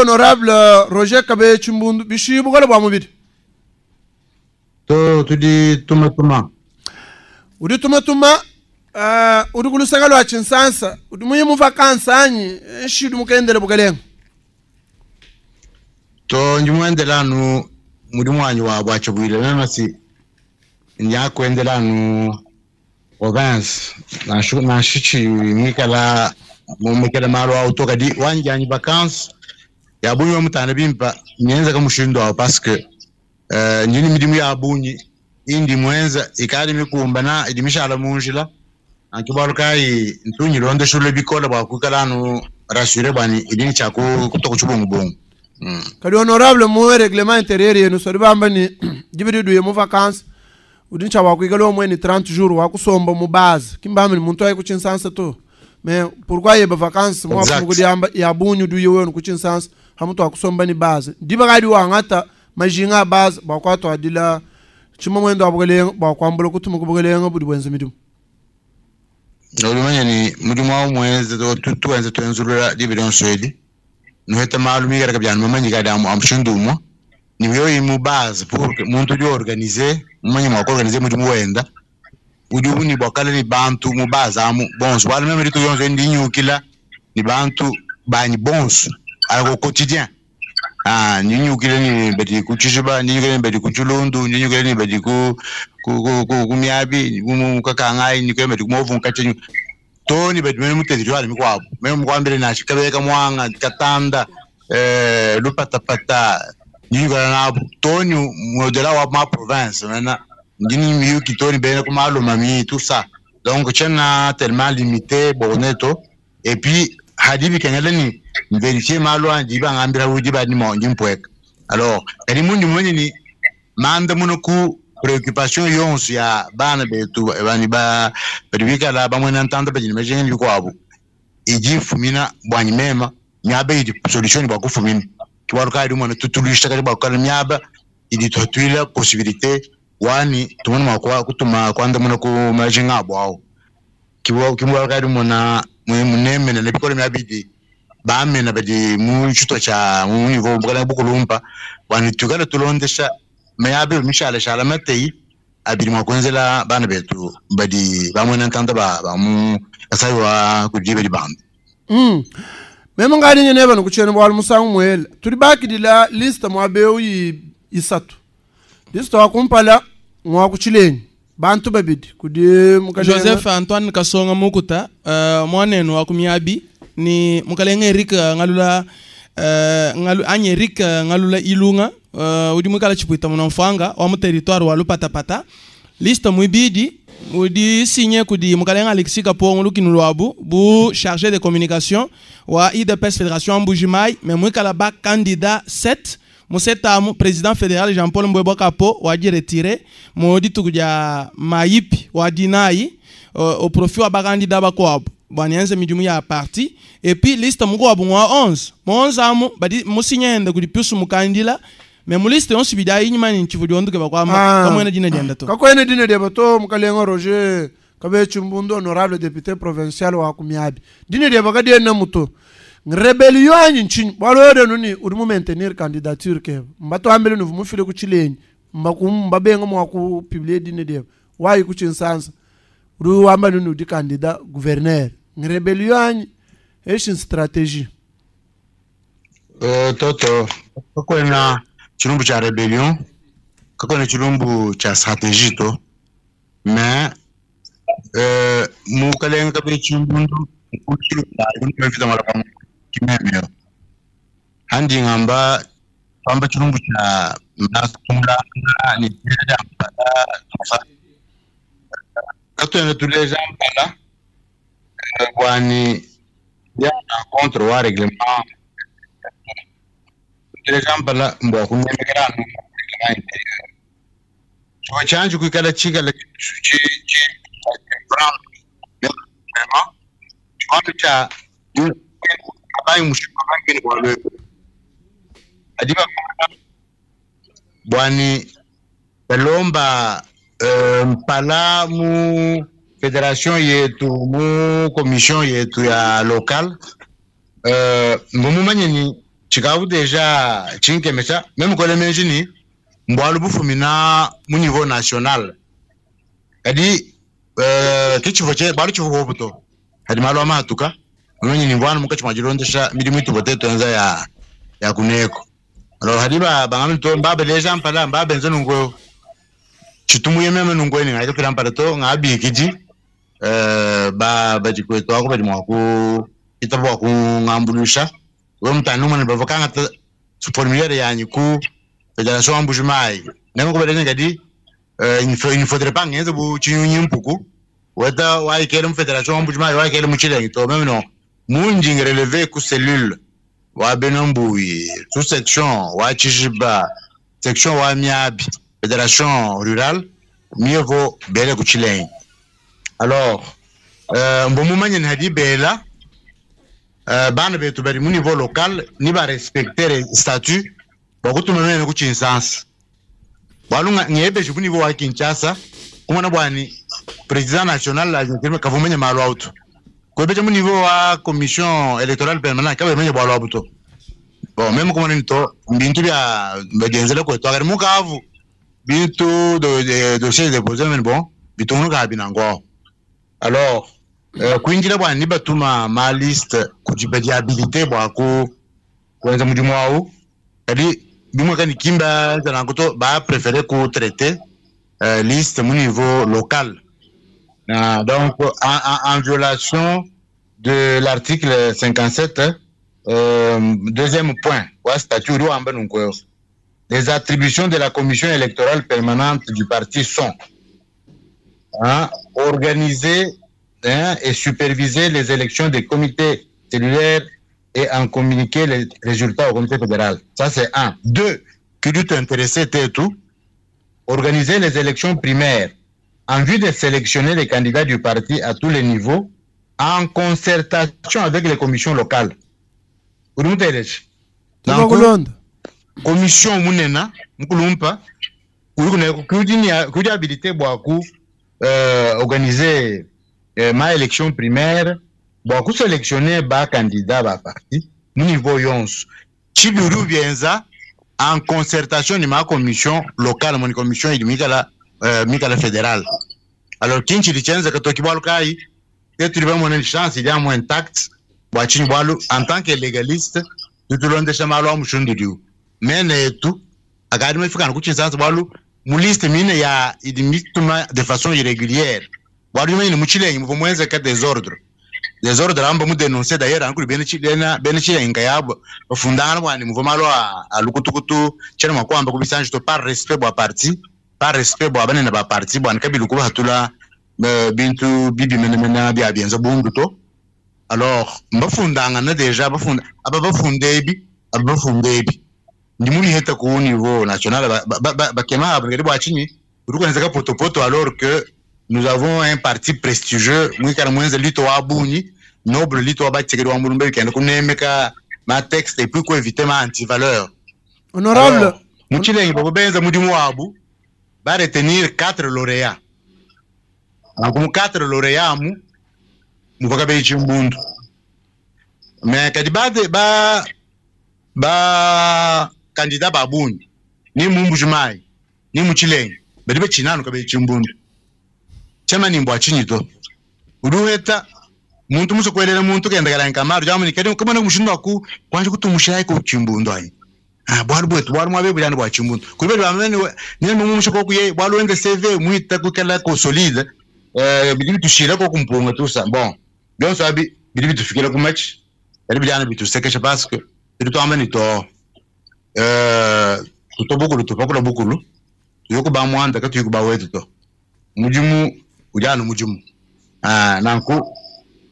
Honorable Roger Kabe Chimbundu bishi bukole bua mubidi. To tudi tuma tuma. Udi tuma tuma udi kulusaka lua Tshinsansa udi muyi mu vacances anyi nshi udi mukendele bukelenga. To ndi muendela anu mudimu wanyi wa bua tshibuile meme si ndi akuendela anu province nansha nansha tshi muikala mumekela malu awu to kadi wanyi yanyi vacances ya bungi wa mutana bimpa nienzaka mushindu awu parce que ndi ni midimu ya bungi indi mwenza ikali mikumbana idi mishala munjila anki bualu kayi ntunyi londeshule bikola bua kuikala anu rassuré bwani idi ni tshia kutoka tshibungubungu. Kadi honorable, mu règlement intérieur yenu sodi bamba ni dibidi duye mu vacances udi ntsha wakuikala omwe ni 30 jours wakusomba mu base kimbamba ni muntu ayi ku Tshinsansa to, mais pourquoi yeba vacances mu afumu kudi amba ya bunyu duye wenu ku Tshinsansa hamutu akusomba ni base diba kadi wangata majinga a base bua kuatuadila tshima mwendo wa bukelenga bua kuambula kutuma ku bukelenga budi bwenza midimu. Ulimanya ni mudimu awu mwenze tuwenze twenzulula dibi lyonso edi nuheta malu mikalaka byanu mamanyika adi amushindu umwe ni yoyi mu base pour que muntu udi organiser mumanye mwa kuorganiser mudimu wenda udi ni bwakala ni bantu mu base amu bonso bwala meme ditu yonso ndi nyukila ni bantu banyi bonso au quotidien. Ah, ndi nyukila ni badi ku Tshijiba, ndi nyukila ni badi ku Tshilundu, ndi nyukila ni badi ku Miabi, mu Kakangai, ndi badi ku Movunka tshenu to ni badi mene mu territoire mikwabo meme mukwambile na Kabeka, Mwanga, Katanda, Lupatapata, ndi nyukila nabo toni au-delà wa ma province. Maintenant ndi ni miyuki toni bena ku Malomami, tout ça. Donc tshena tellement limité borné to et puis hadi bikengela ni vérifier malu andi bangambira udi badi mo ndi mpweka. Alors kadi mundi mwenye ni manda muno ku préoccupation yonso ya bana betu bani ba badi bikala bamwena ntanda badi majenge bikuabu idi fumina bwanyi mema miaba idi solution bwa kufumina kiwaru kadi mwana tutulisha kadi bwa kala miaba idi tuatuila possibilité wani tumona makwa kutuma kwanda muno ku majinga abo awo kiwa kiwaru kadi mona munemene ne bikole miaba idi bamena badi mu tshitwa tsha mu niveau bukala bukulumpa bwani tukala tulondesha miaba mishala shala mateyi abiri mwakwenzela bana betu badi bamwena ntanda ba mu Kasai wa kudi badi bamba. Meme ngadi nyene bano kuchene bwal musangu mwele tuli bakidila liste mwabeu yi isatu liste wa kumpala mwa kuchilenyi bantu babidi kudi mukalenga. Joseph Antoine Kasonga Mukuta, mwanenu wa kumiabi ni mukalenga Eric Ngalula, ngalu anyi Eric Ngalula Ilunga, udi mukala chipuita munamfanga wa mu territoire wa Lupatapata. Liste mwibidi udi signé kudi mukalenga Alexis Kapongo Lukinu Lwabu bu chargé de communication wa UDPS Fédération Mbujimayi, mais mwikala ba candidat 7 musetamu président fédéral Jean-Paul Mbwebo Kapo wadi retiré mu dituku dia mayipi wa dinayi au profit wa bakandida bakuabu bwanianze midimu ya parti. Et puis liste mukuabu mwa 11 mu 11 amu badi musinyende kudi Pius Mukandila, mais mu liste yonso bidi ayinyuma ni nchivu dionduke bakwamba kamwena dina dienda to. Kakwene dina dia bato mukalenga Roger Kabe Chimbundu, honorable député provincial wa Kumiabi, dina dia bakadiena muto rébellion anyi nchinyi bwalo nuni uri mu maintenir candidature ke mbato ambele nuvu mufile ku Chilenyi mbakum mbabenga mwa ku publier dina dia wayi ku Chinsansa uri wamba nuni udi candidat gouverneur rébellion anyi eshin stratégie. Toto kakwena chilumbu cha rébellion, kakwena chilumbu cha stratégie to, mais mukalenga Kabe Chimbundu kimemeo handi ngamba pamba chilumbu cha mnasumulanga ni tena mpala katwena tuleja mpala bwani ya contre wa règlement tuleja mpala mbwa kunemekera anu règlement intérieur chifo chanji kuikala chikala chi chi vraiment chikondo cha abayi mushipa bangene bwalweko adiba bwani balomba mpala mu fédération yetu mu commission yetu ya local, mbumumanye ni Tshikavu deja tshinkemesha meme kuela meji ni mbualu bufumina mu niveau national. Kadi ke tshivua tshie bualu tshivua bobu to. Kadi malu a matuka meme ni mvuana munkatshi mua dilondesha midimu ituvua tuetu tuenza ya ya kuneko. Alors hadi ba bangami to mbabeleja mpala mbabenze nunku eu. Tshitumuye meme nunku ni ngakafila mpala to ngabikidi ba badi kwetu ako badi mua kuitaba bua kungambuluisha. We mutani umone bavua kangata formulaire yanyi ku fédération wa Mbuji-Mayi. Meme kubaleja kadi il ne faudrait pas ngenze bu tshinyunyi mpuku weta waikele mu fédération wa Mbuji-Mayi waikele mu Tshilenge to meme non mundi ngrelevé ku cellule wa Bena Mbuyi sous section wa Tshijiba section wa Miabi fédération rurale mieux vaut bele ku Tshilenge. Alors mbo mumanye ni hadi bela bana betu bari mu niveau local ni ba respecter statut bakutuma mene ku Kinshasa. Bwalu ngebeje ku niveau wa Kinshasa kumona bwani président national la Argentine kavumenya malu auto. Kwebeje mu niveau wa commission électorale permanente kabemenya bwalu abuto. Bon même kumona ni to bintu bya bagenzele kwetu akari mukavu bintu de dossier déposé mais bon bitunu ka binangwa. Alors kuinjila bwani ni batuma ma liste kujibadi habilité bwa ku kuenza mudimu wau kadi bimwe kani kimba nzana kuto ba préférer ku traiter liste mu niveau local. Donc en violation de l'article 57 deuxième point wa statut uri wamba nunko les attributions de la commission électorale permanente du parti sont organiser et superviser les élections des comités cellulaires et en communiquer les résultats au comité fédéral. Ça, c'est un. Deux, que du t'intéresser tout, organiser les élections primaires en vue de sélectionner les candidats du parti à tous les niveaux en concertation avec les commissions locales. Donc, commission munena, mukulumpa, kudi habilité bwa ku organiser ma élection primaire bwa ku sélectionner ba candidat ba parti mu niveau yonso chibiru bienza en concertation ni ma commission locale mon commission idi mikala mikala fédérale. Alors kinchi lichenza katoki bwalu kai te tuli ba mon chance il y a moins intact bwa chini bwalu en tant que légaliste tutulondesha malu amushundu diu mene tu akadi mefika kuchinsanza bwalu mu liste mine ya idi mituma de façon irrégulière bwalu mene muchilengi muvo mwenze ka désordre désordre amba mu dénoncer d'ailleurs ankuri bene chilena bene chilenga yabo bafundana bwani muvo malo a lukutukutu chena makwamba kubisanje to par respect bwa parti par respect bwa banene ba parti bwani kabilu kuba hatula bintu bibi mene mene bya bienza bundu to. Alors mbafundanga na déjà bafunda aba bafundebi aba bafundebi ndi muri heta ku niveau national bakema abungeri bwa chini urukoneza ka potopoto alors que nous avons un parti prestigieux mwikara mwenze lito wa bunyi noble lito wa batikeri wa mulumbe kenda kunemeka ma texte et puis ko éviter ma antivaleur. Honorable muchilengi babo benza mudimu wabu ba retenir 4 lauréats. Donc mu 4 lauréats mu muvaka be chimbundu. Mais kadi ba ba ba candidat ba bunyi ni mumbu-Mbuji-Mayi ni muchilengi badi be chinanu ka be chimbundu. Chama ni mbwa chinyi to. Uruheta muntu muso kwelela muntu kenda kala nkamaru jamu ni kadi kama mushindo aku kwanje kutumushaye ku chimbundu ayi. Ah bwalu bwetu bwalu mwabe bulana bwa chimbundu. Kulibeli bamene ni mumusho ko kuye bwalu wende CV muita kukala ko solide bidi tushira ko kumpunga tout ça. Bon, bien sabi bidi tufikira ku match. Bidi bijana bitusekesha parce que bidi tuamani to tutobukulu tupakula bukulu. Yuko ba mwanda katu yuko ba wetu to. Mujimu ujana mujimu. Ah nanku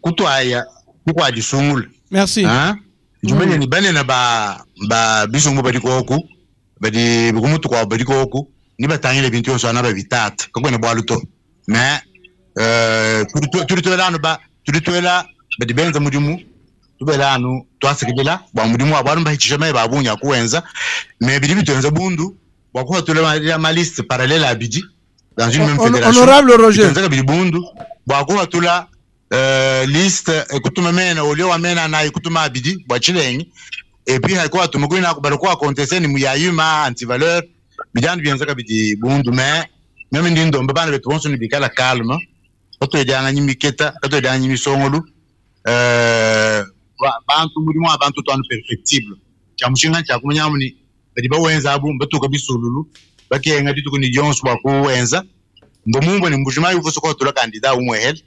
kutwaya kukwaji sungula. Merci. Hein? Jumene ni banena ba ba bisungu badi koku badi bukumutu kwa badi koku ni batangile bintu yonso ana babitata kakwena bwaluto. Mais turi twela ba turi twela badi benza mujimu tubela anu twasekela bwa mudimu abantu bahicisha mai babunya kuwenza mais bidi bitenza bundu bwa kuwa tule ma liste parallèle à bidi dans une même fédération. Honorable Roger. Bitenza bidi bundu bwa kuwa tula liste kutuma mena olio wa mena na kutuma bidi bwa chilengi Et puis haiko atuma kuina balikuwa contester ni muyayuma antivaleur bijana bienza kabidi bundu mais meme ndi ndomba bana betu bonso ni bikala calme katwedianga nyimiketa katwedianga nyimisongolu bantu mudimu wa bantu twanu perfectible kyamushinga kyakumanya ni badi bawenza abu batuka bisululu bakenga dituku ni jonso bakuwenza mbo mumbo ni mbujima yuvuso ko tula candidat umwehel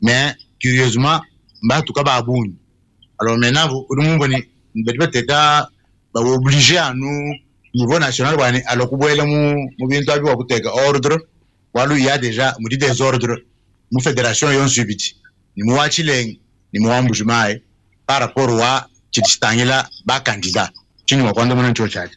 mais curieusement mbatuka babunyi alors maintenant uri mumbo ni badi bateka ba obligé à nous niveau national bwani alors kubwela mu mu bintu abi wakuteka ordre walu ya déjà muri désordre mu fédération yonso ibiti ni mu wachileng ni mu wambujimaye par rapport wa chitangila ba candidat chini wa kwanda mwana chochaje.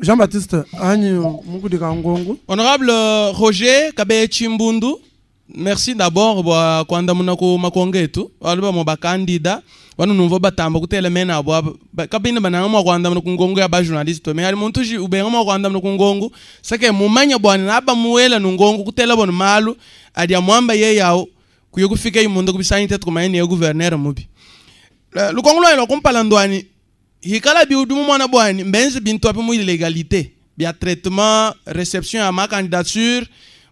Jean-Baptiste anyi mukudika ngongo. Honorable Roger Kabe Chimbundu, merci d'abord bwa kwanda muna ku makongetu walu ba ba candidat bano numva batamba kutela mena abo kabina bananga mwa kwanda muna kungongo ya ba journaliste mais ali muntu ji ubenga mwa kwanda muna kungongo sake mumanya bwana naba muwela nungongo kutela bono malu adi amwamba ye yao kuyo kufika imundo kubisanya tetu kumayene ya gouverneur mubi lukongo lwa kumpala ndwani hikala biudumu mwana bwani mbenzi bintu api mu illégalité bia traitement réception ya ma candidature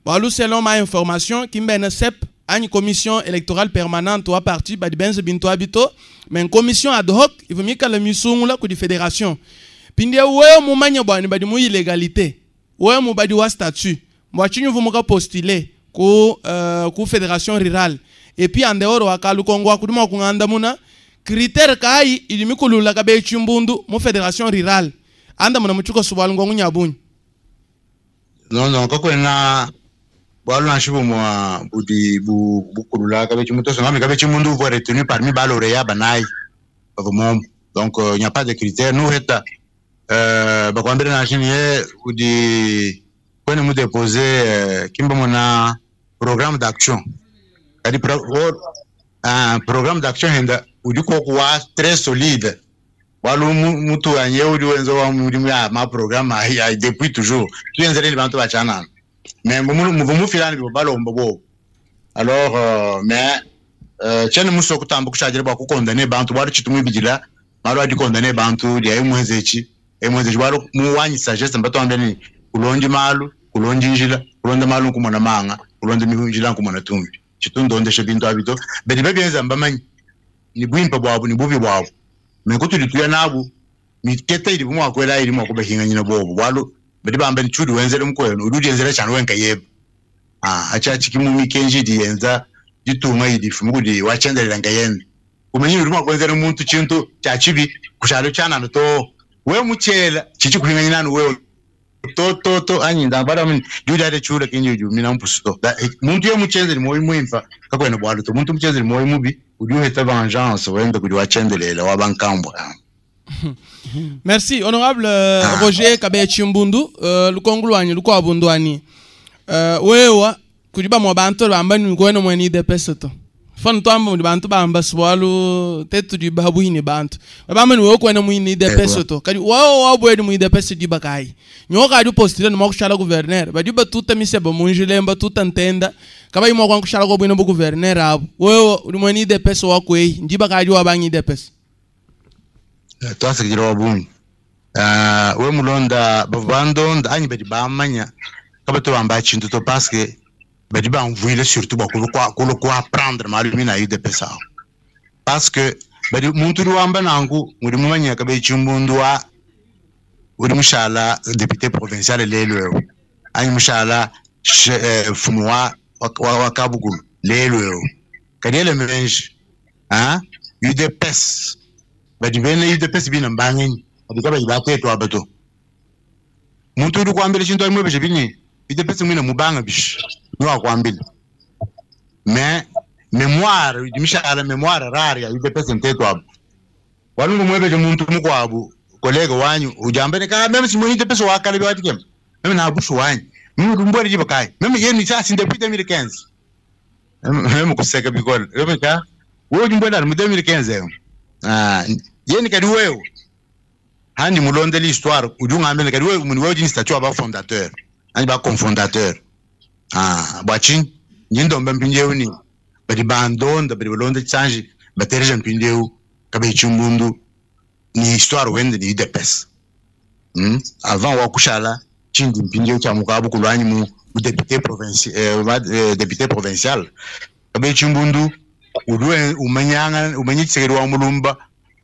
balu selon ma information kimbena sep ani commission électorale permanente wa parti badi benzi bintu abito mais commission ad hoc ivumika le misungula ku di fédération pinde wewe mumanya bwani badi mu illégalité wewe mu badi wa statut mwachinyu vumuka postuler ku ku fédération rurale et puis en dehors wa kalukongo akuduma kunganda muna critère kai ilimikulula kabe chimbundu mu fédération rurale anda muna muchuko subwalu ngongu nyabunyi. Non non kakwena bwalu nashibu mwa budi bu bukulula kabe chimuto so ngami kabe chimundu vo retenu parmi ba lauréat banai bavomom. Donc il n'y a pas de critère nous reta bakwambira na chini ye udi kwene mu déposer kimba mona programme d'action kadi un programme d'action henda udi kokuwa très solide walu mutu anye udi wenzo wa mudimu ya ma programme ya depuis toujours tuyenzele ni bantu bachana mais muvu mufilani bo balombo bo alors mais chene muso kutamba kushajira bwa kukondane bantu bari chitumwe bijila maru adi kondane bantu dia emwezechi emwezechi baro muwanyi sagesse mbato ambeni kulondi malu kulondi njila kulonda malu kumona manga kulonda mihunjila kumona tumbi chitundo ndeshe bintu abito bedi bebienza mbamanyi ni bwimpa bwabu ni bubi bwabu mekutu lituya nabu miketa ili bumwa kwela ili mwa kubahinga nyina bobu walu bedi bambe nchudi wenzele mkwenu ududi enzele chanu wenka yeb acha chikimu mikenji di enza ditunga idi fumugudi wachendelera ngayembe umenyi urimo kwenzele muntu chintu cha chibi kushalo chana no to we muchela chichi kuhinga nyina no we to to to anyi ndabara min juda de chula kinyu ju mina mpusto muntu ye muchenzele moyi muimfa kakwena bwalu to muntu muchenzele moyi mubi ujuheta vengeance wenda kudi wachendelela wabankambwa. Merci honorable Roger Kabe Chimbundu lukongo lwanyu lukwabundwani wewa kudiba mwa bantu bamba ni kwena mweni DPS to fana twamba muri bantu bamba swalu tetu di babuini bantu bamba ni wewe kwena mwini DPS to kadi wao wabweni mu DPS di bakai nyoka adi postile no makushala gouverneur badi batuta miseba munjilemba tuta ntenda kaba imwa kwa kushala ko bwino bu gouverneur abo wewe uri mweni DPS wakwei ndi bakadi wabangi DPS twasigira wabunyi we mulonda bavandonda anyi badi bamanya kabato bamba chintu to parce que badi bamvuile surtout bakulu kwa prendre malumi na UDPS parce que badi muntu wamba nangu muri mumanya kabe chimbundu wa uri mushala député provincial lelo anyi mushala fumwa wa kabugulu lelo kadele menji hein UDPS badi bene UDPS bina mbangeni adikaba ibateto abato muntu uri kwambira chintu arimwe beje bini UDPS mwina mubanga bish no akwambira mais mémoire dimishala mémoire rare ya UDPS nteto abo walungu mwebeje muntu mukwabu kolega wanyu ujambene ka meme si mwini UDPS wakale bwatikem meme na bushu wanyu meme rumbwere jiba kai meme yeni sasa depuis 2015 meme kuseka bikol meme ka wewe jumbwela mu 2015 yeni kadi wewe handi mulonde l'histoire ujungambene kadi wewe muni wewe statut aba fondateur ani ba confondateur bwachin nyindombe mpinjewu ni badi bandonda badi balonda chanji batereja mpinjewu kabe chimbundu Ni histoire wende ni UDPS. Avant wa kushala chindi mpindio cha mukabu kulwanyi mu député provincial, député provincial. Kabe Chimbundu udwe umanyanga umanyi Tshisekedi wa Mulumba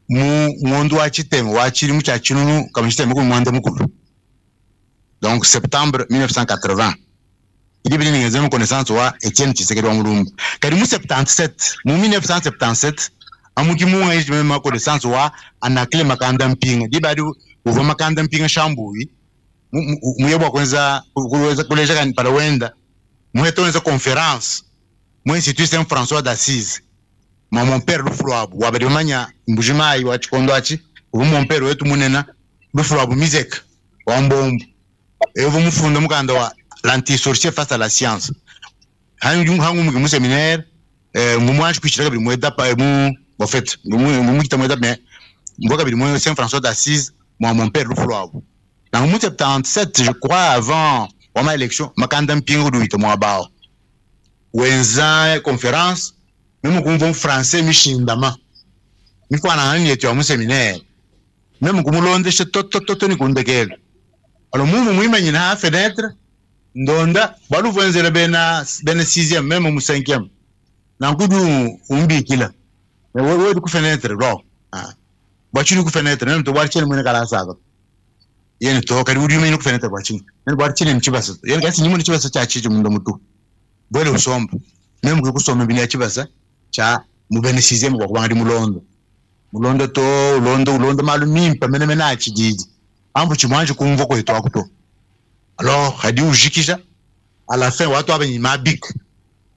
mu ngondo wa chitema wa chiri mu cha chinunu kama chitema ku mwanda mukulu. Donc septembre 1980. Il est venu ngezema connaissance wa Etienne Tshisekedi wa Mulumba. Kari mu 77, mu 1977 amuki mu ngai mema connaissance wa anakle makanda mpinga. Dibadi uva makanda mpinga shambui. Muyebwa kwenza kuweza kuleja kan para wenda. Muheto wenza conférence. Mu Institut Saint François d'Assise. Ma mon père Lufluabu wabadi manya mbujimai wa chikondo achi ubu mon père wetu munena Lufluabu mizek wa mbombo. Evo mufunda mukanda wa l'anti-sorcier face à la science. Hangu hangu mu séminaire mu mwanji kuchira kabiri mu edapa mu en fait mu mu kita mu edapa mais mboka kabiri mu Saint François d'Assise moi mon père Lufluabu. Dans mu 77 je crois avant wa ma élection makanda mpingo duita mu abao. Wenza conférence même kumva français mishindama. Mikwana nani yetu ya mu séminaire. Même kumulondesha toto toto ni kundekela. Alors mumu mwimanyina ha fenêtre ndonda baluvenzele bena bena 6e même mu 5e. Na nkudu umbikila. Me wo ku fenêtre ro. Ah. Bachini ku fenêtre même to barchini mwene kala saga. Yene to kari udi mwene ku fenêtre bachini. Yene barchini mchibasa. Yene kasi nyimwe chibasa cha chichi mundo mutu. Bwele usomba. Même ku kusoma bini ya chibasa cha mu bene 6e kwa kubanga di mulondo. Mulondo to ulondo ulondo malu mimpa mene mene achijiji. Ambu chimwanji kumva kwa ito akuto. Alors, hadi ujikisha, à la fin, watu wabe ni mabik.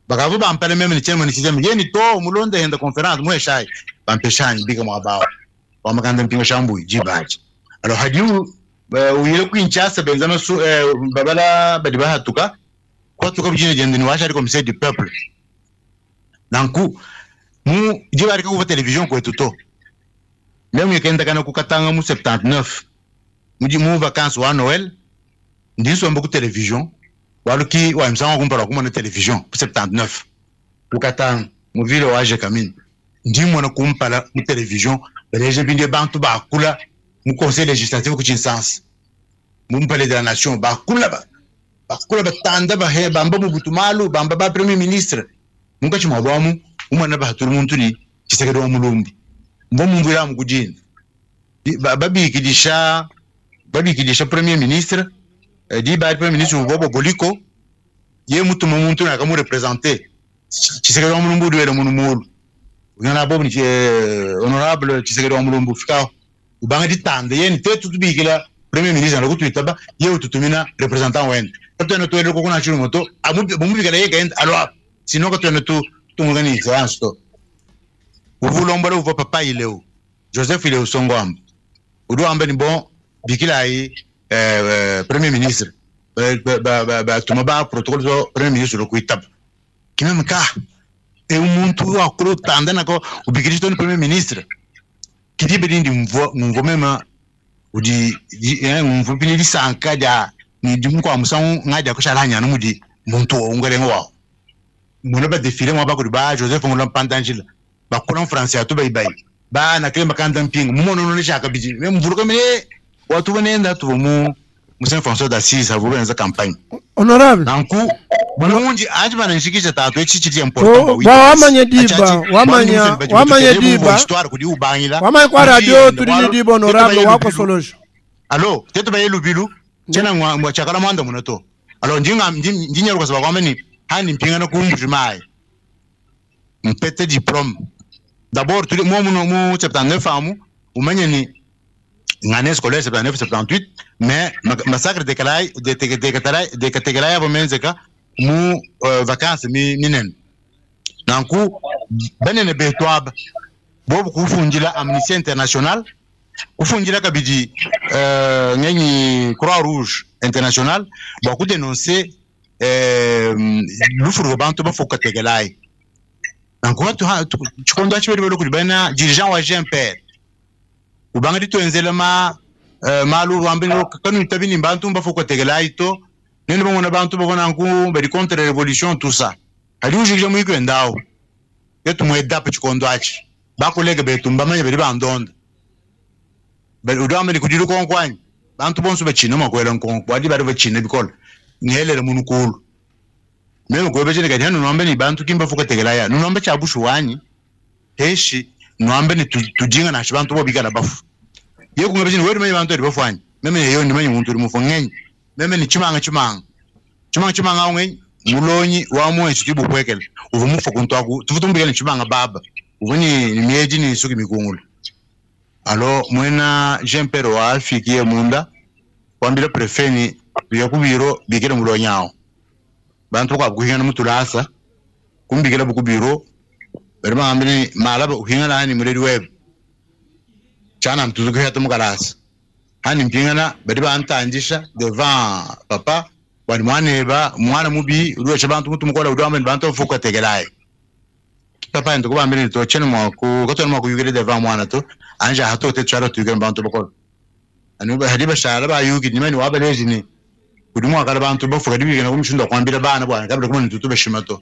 Bakavu bampele meme ni chemo ni chizeme. Yeni to, mulonde henda conference, mwe shai. Bampe shai, bika mwabao. Wamakanda mpingo shambu, jibaji. Alors, hadi uyile kuinchasa, benzama su, babala badiba hatuka. Kwa tuka bijine jende ni washa commissaire du peuple. Nanku, mu, jibari kuva television kwa tuto. Meme yekenda kana kukatanga mu 79. Muji mu vacances wa Noël. Ndiso mbo ku television. Waluki wa msango kumpara kumona television ku 79. Kukatanga mu ville wa Jekamine. Ndimo na kumpala mu television, baleje binde bantu bakula mu conseil législatif ku Kinshasa. Mu palais de la nation bakula ba bakula batanda ba he bamba mu butumalu bamba ba premier ministre. Munga chimwabamu umwana ba haturu muntu ni Tshisekedi wa Mulumbi. Mbo mumvira mu kujini. Babikidisha babikidisha premier ministre di ba premier ministre Bobo Goliko ye mutu muntu na kamu représenter Tshisekedi wa Mulumbi duele munu mulu. Ngana bobo ni honorable Tshisekedi wa Mulumbi fika ubanga ditande ye ni tetu tubikila premier ministre na kutuitaba ye ututumina représentant wende. Katwena tuele kokona churu moto amubikala ye kaenda alors sinon katwena tu tungani excellence to. Uvulombole uva papa ileo Joseph ileo Songwamba. Udu amba ni bon bikila yi premier ministre ba tuma ba protocole do premier ministre lo kuitaba. Kimeme ka e umuntu wa kuro tanda nako ubikiri to premier ministre. Kidibe ndi mvo mvo mema udi mvo pini lisanka ja ni dimu kwa musangu ngaja kushalanya no mudi muntu wa ungere ngwa. Muna ba défiler mwa ba ko ba Joseph ngula pantanjila. Ba kula français atu bai bai. Ba na kile makanda mpinga mumono no nishaka biji. Me mvuruka me watu banenda tu mu Saint François d'Assise avubenza campagne. Honorable. Nanku mulungi aje bana nshikisha tatu echi chiti important. Ba wamanye diba, wamanya wamanye diba. Histoire kudi ubangila. Wamanye kwa radio tuli diba honorable wako solojo. Allo, tetu baye lubilu. Chena ngwa chakala mwanda munato. Alors ndinga ndinyaruka sababu kwamba hani mpinga na kumjumai. Mpete diplôme. D'abord tuli mu mu 79 amu umanye ni ngane scolaire 79 78 mais massacre de Kalai de de de Kategalaya bomenzeka mu vacances mi minen. Nanku benene betwab bobu kufunjila Amnesty International kufunjila kabidi ngenyi Croix Rouge International ba ku dénoncer lufuru bantu ba foka Kategalaya. Nanku watu chikondo achibeli belo kulibana dirigeant wa GMPR. Ubanga ditwenzela ma malu wambino kanu tabini bantu mbafuko tegelaito nene bangona bantu babona nku bari contre révolution tout ça. Ali ujije mu ikwendao. Yetu mweda pe chikondo achi. Bakolega betu mbamanye bari bandonda. Udi wamba ne kudi lukonko anyi? Bantu bonso batshina mua kuela nkonko, bualu badi batshina bikole. Ngelele munu kulu. Meme kuebeja ne kadi nuambe ne bantu ki mbafuka tekela ya. Nuambe tshia bushuwa anyi? Heshi nuambe ne tudinga nansha bantu bo bikala bafu. Ye kungebeja ne wewe manye bantu badi bafu anyi? Meme ne yo ndimanye muntu udi mufu ngenyi. Meme ne tshimanga tshimanga. Tshimanga tshimanga awu ngenyi? Mulonyi wa mu institut bupuekele uvua mufu kuntu aku tuvua tumubikila ne tshimanga baba uvua ne miedi ne nsuki mikungula. Alors muena Jean Pierre wafikiye munda kuambila prefet ni tuye ku biro bikile mulonyi awu. Bantu bakuabu kuhingana mu tulasa kumbikilabu ku biro badi bangambila ni malaba uhingana hani muledi webe tshianana tuzu kuheta mu kalasa hani mpingana badi bantandisha devant papa bwani mwaneba mwana mubi udi wesha bantu mutu mukola udi wamba ni bantu bafuka tekelaye papa ndu kubambila ni tochene mwa ku katona mwa kuyukile devant mwana to anja hato te tshala tuyukile bantu bakola anu hadi bashala bayuki nimani wabaleji ni udi mwakala bantu bafuka dibikena kumushindu kwambila bana bwana kabla kumana tutu bashima to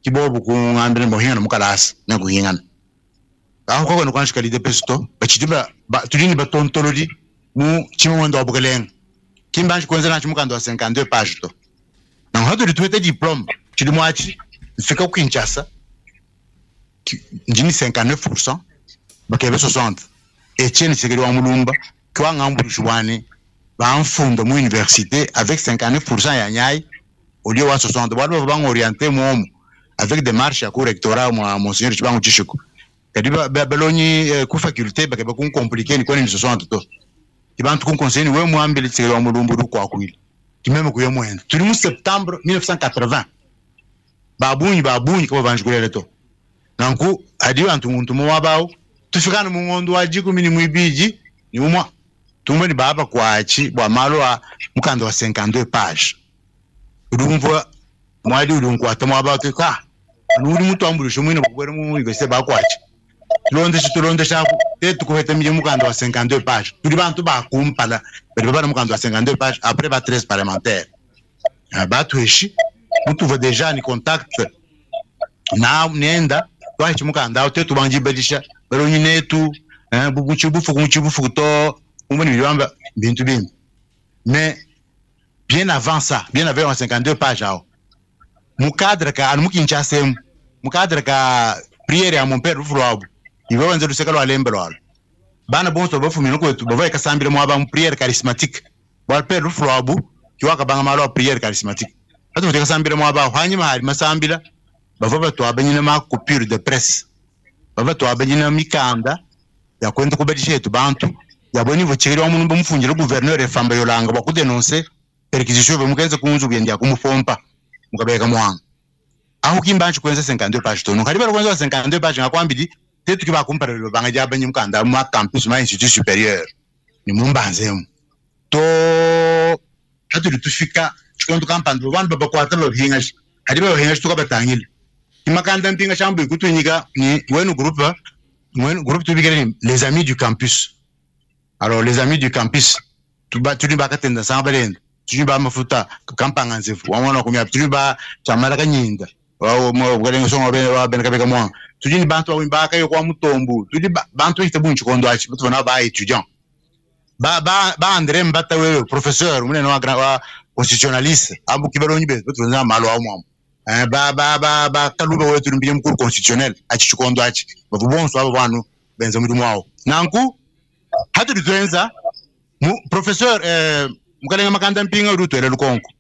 kibobu kungambila mbohingana mukalasi nakuhingana aho kwako nokwanshika lide pesto bachidimba tudi ni batontolodi mu chimwe wa bukelenga kimbanji kwenza nachi mukando wa 52 page to na hatuli tuwete diplome chili mwachi mfika ku Kinshasa njini 59% bakebe 60 Etienne Tshisekedi wa Mulumba kiwangambulishibwani bwane bamfunda mu université avec 59% ya nyai au lieu wa 60 bwali bava bangorienté momo avec des marches ya ku rectorat mwa monseigneur Tshibangu Tshishiko kadi balonyi ku faculté bakeba kunkompliquer ni kwene ni 60 to ibantu kunkonseiller ni we mwambile Tshisekedi wa Mulumba uri kwakwile kimeme kuye mwenda tuli mu septembre 1980 babunyi babunyi kaba banjikulele to nanku hadi bantu muntu muwabawo tufikana mu ngondo wa jikumi ni mwibiji ni umwa tumwe ni baba kwachi bwa malo a mukando wa 52 page urumva mwali urunkwata mwaba ka nuri mutu ambulisho mwine bugwere mu université bakwachi tulondesha tulondesha te tukuheta mije mukando wa 52 page tuli bantu bakumpala bali bana mukando wa 52 page après ba 13 parlementaire batuheshi mutuva déjà ni contact na nenda twahichi mukanda awo te tubanjibalisha balonyi netu bukuchibufu kuchibufu to umoni bilwamba bintu bimbi mais bien avant ça bien avant 52 pages awo mu cadre ka anu mukinshasa emu mu cadre ka prière ya mon père rufu lwabo iwe wenze luseka lwa lembe lwalo bana bonso bafumina kwetu bavaye kasambile mwaba mu prière charismatique bwa père rufu lwabo kiwaka banga malo wa prière charismatique atu muteka sambile mwaba hanyuma hari masambila bava batwabanyina ma coupure de presse bava twabanyina mikanda ya kwenda kubadisha yetu bantu yaboni vochekeri wa munumba mufunjira gouverneur efamba yolanga bwa kudenonse perquisition bemukenze kunzu byendi akumufompa mukabeka mwanga aho kimbanchi kwenza 52 page tono kali baro kwenza 52 page ngakwambidi tetu kiba kumparelo banga jabanyi mukanda mu campus ma institut supérieur ni mumbanzemu to hatuli tufika chikondo kampando bantu babakwata bahinga hadi bahinga tukabatangile imakanda mpinga shambu ikutunyika ni wenu groupe wenu groupe tubikele ni les amis du campus. Alors les amis du campus tuba tuli bakatenda sanga balenda tuli ba mafuta kampanga nzefu wamwana kumya tuli ba chamara kanyinda wa mo bwalenga songa bene wa bene kabeka mwa tuli ni bantu wa mbaka yo kwa mutombu tuli bantu ite bunchi kondo achi tubona ba étudiant ba ba ba André Mbata wewe professeur munene wa wa constitutionnaliste abu kibalonyi be tubona malo wa mwa ba ba ba ba kaluba wewe tuli mbije mkuru constitutionnel achi chikondo achi bavubonso abo banu benza mudimu wawo nanku hatu ditwenza mu professeur mukalenga makanda mpinga uri utwele lukonko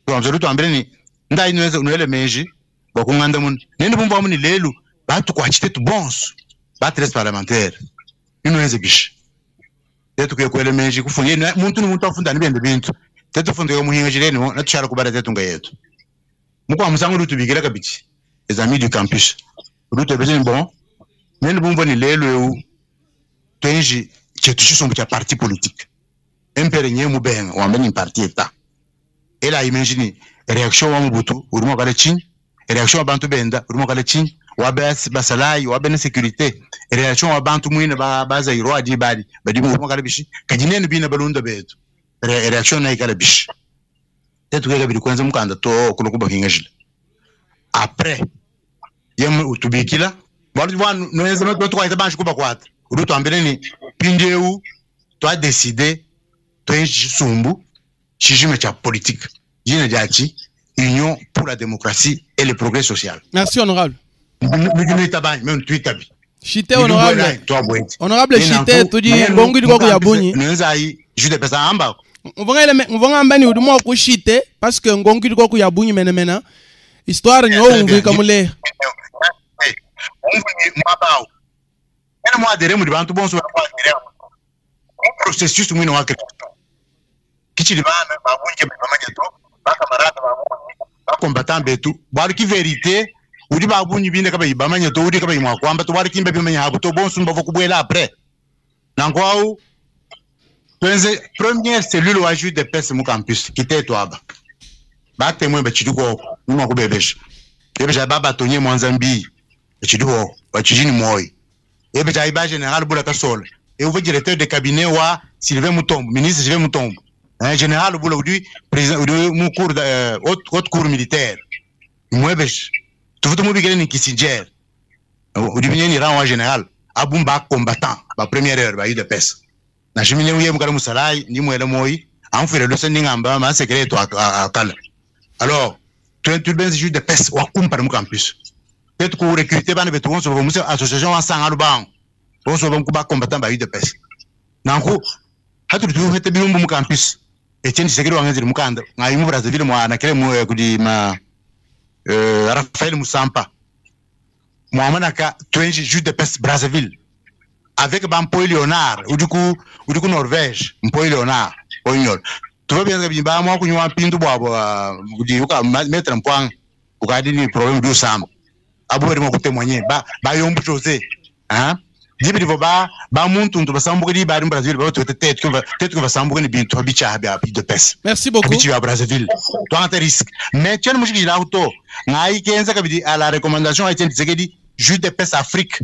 tuamze rutwambire ni ndayi nweze nwele menji bakunganda mun nende bumva muni lelu batu kwachite tu bonso ba tres parlementaire inwenze bishi tetu kuye kwele menji kufunye muntu ni muntu afunda ni bende bintu tetu funde muhinga jireni natushara kubara tetu nga yetu mukwa musango rutubikira kabiki les amis du campus rutubeze bon nende bumva ni lelu eu twenji chetu chisumbu cha parti politique empere nye mubenga wambe ni parti eta ela imagine reaction wa mubutu urimo kale chini reaction wa bantu benda urimo kale chini wa bas basalai wa bene sécurité reaction wa bantu mwine ba baza iro adi bali badi urimo kale bishi kajinene bina balunda betu reaction na ikale bishi tetu kega biri kwenza mukanda to kuno kuba hingajile après yem utubikila bali bwa nweza no twaita banshi kuba kwata urutu ambere ni pindeu Twa décider twenze tshisumbu tshijima tshia politique dina diatshi Union pour la démocratie et le progrès social. Merci honorable. Nudi nuitaba anyi? Meme tuitabi. Chite honorable. Honorable Chite tudi ngongu idi koku ya bunyi. Nuenzayi jude pesa amba. Mvua ngamba ni udi mua kushite parce que ngongu idi koku ya bunyi menemena. Histoire nyo umvuika mule. Umvuika mwaba au. Ena mwa adere mudi bantu bonso ba adere. Mu processus mwine wa création. Kichili bana ba bunje ba manya to ba camarade ba bunyi ba combattant betu bwalu ki verite udi ba bunyi binde kabayi bamanye to udi kabayi mwa kwamba to bwalu kimbe bimanya habu to bonso mbavo kubwela après. Nanku au twenze première cellule wa juge de paix mu campus kiteto aba. Ba témoin ba chidi ko mwa kubebesha. Bebesha baba tonye mwanza mbi chidi ko ba chidi ni moyi. Ebesha iba général Bula Kasola. Et au directeur de cabinet wa Sylvain Mutombo, ministre Sylvain Mutombo. Hein, général Bula udi président udi mu cour de, haute cour militaire. Mwebesh. Tuvutu mubigele ni Kissinger. Udi binye ni rang wa général. Abumba combattant ba première heure ba UDPS. Na jimine uye mukala musalai ni mwele moyi amfire lose ni ngamba ma secret to akala. Alors, tu ben juge de paix wa kumpara mu campus. Peut-être ko recruter bana betu bonso ba musa association wa sanga lubango. Bonso ba kuba combattant ba UDPS. Nanku hatu tu hete bilumbu mu campus. Etienne Tshisekedi wa ngeziri mukanda. Ngayi mu Brazzaville mu anakele mu kudi ma Raphaël Musampa. Muamana ka twenji juge de paix Brazzaville. Avec Bampoy Léonard, ou du coup Norvège, Mpoy Léonard, Ognol. Tu vois bien que ba moi kunywa pindu bwa bwa di uka mettre un point uka di ni problème du sam. Abu ri mo ko témoigner ba ba yombu José. Hein? Dibi divo ba ba muntu ntu basambuka di ba Brazzaville ba to tete ko tete ko basambuka ni bintu bicha ba de pes. Merci beaucoup. Bicha ba Brazzaville. Toi en risque. Mais tu ne mushiki la auto. Ngai kenza kabidi à la recommandation a été Tshisekedi juge de paix Afrique.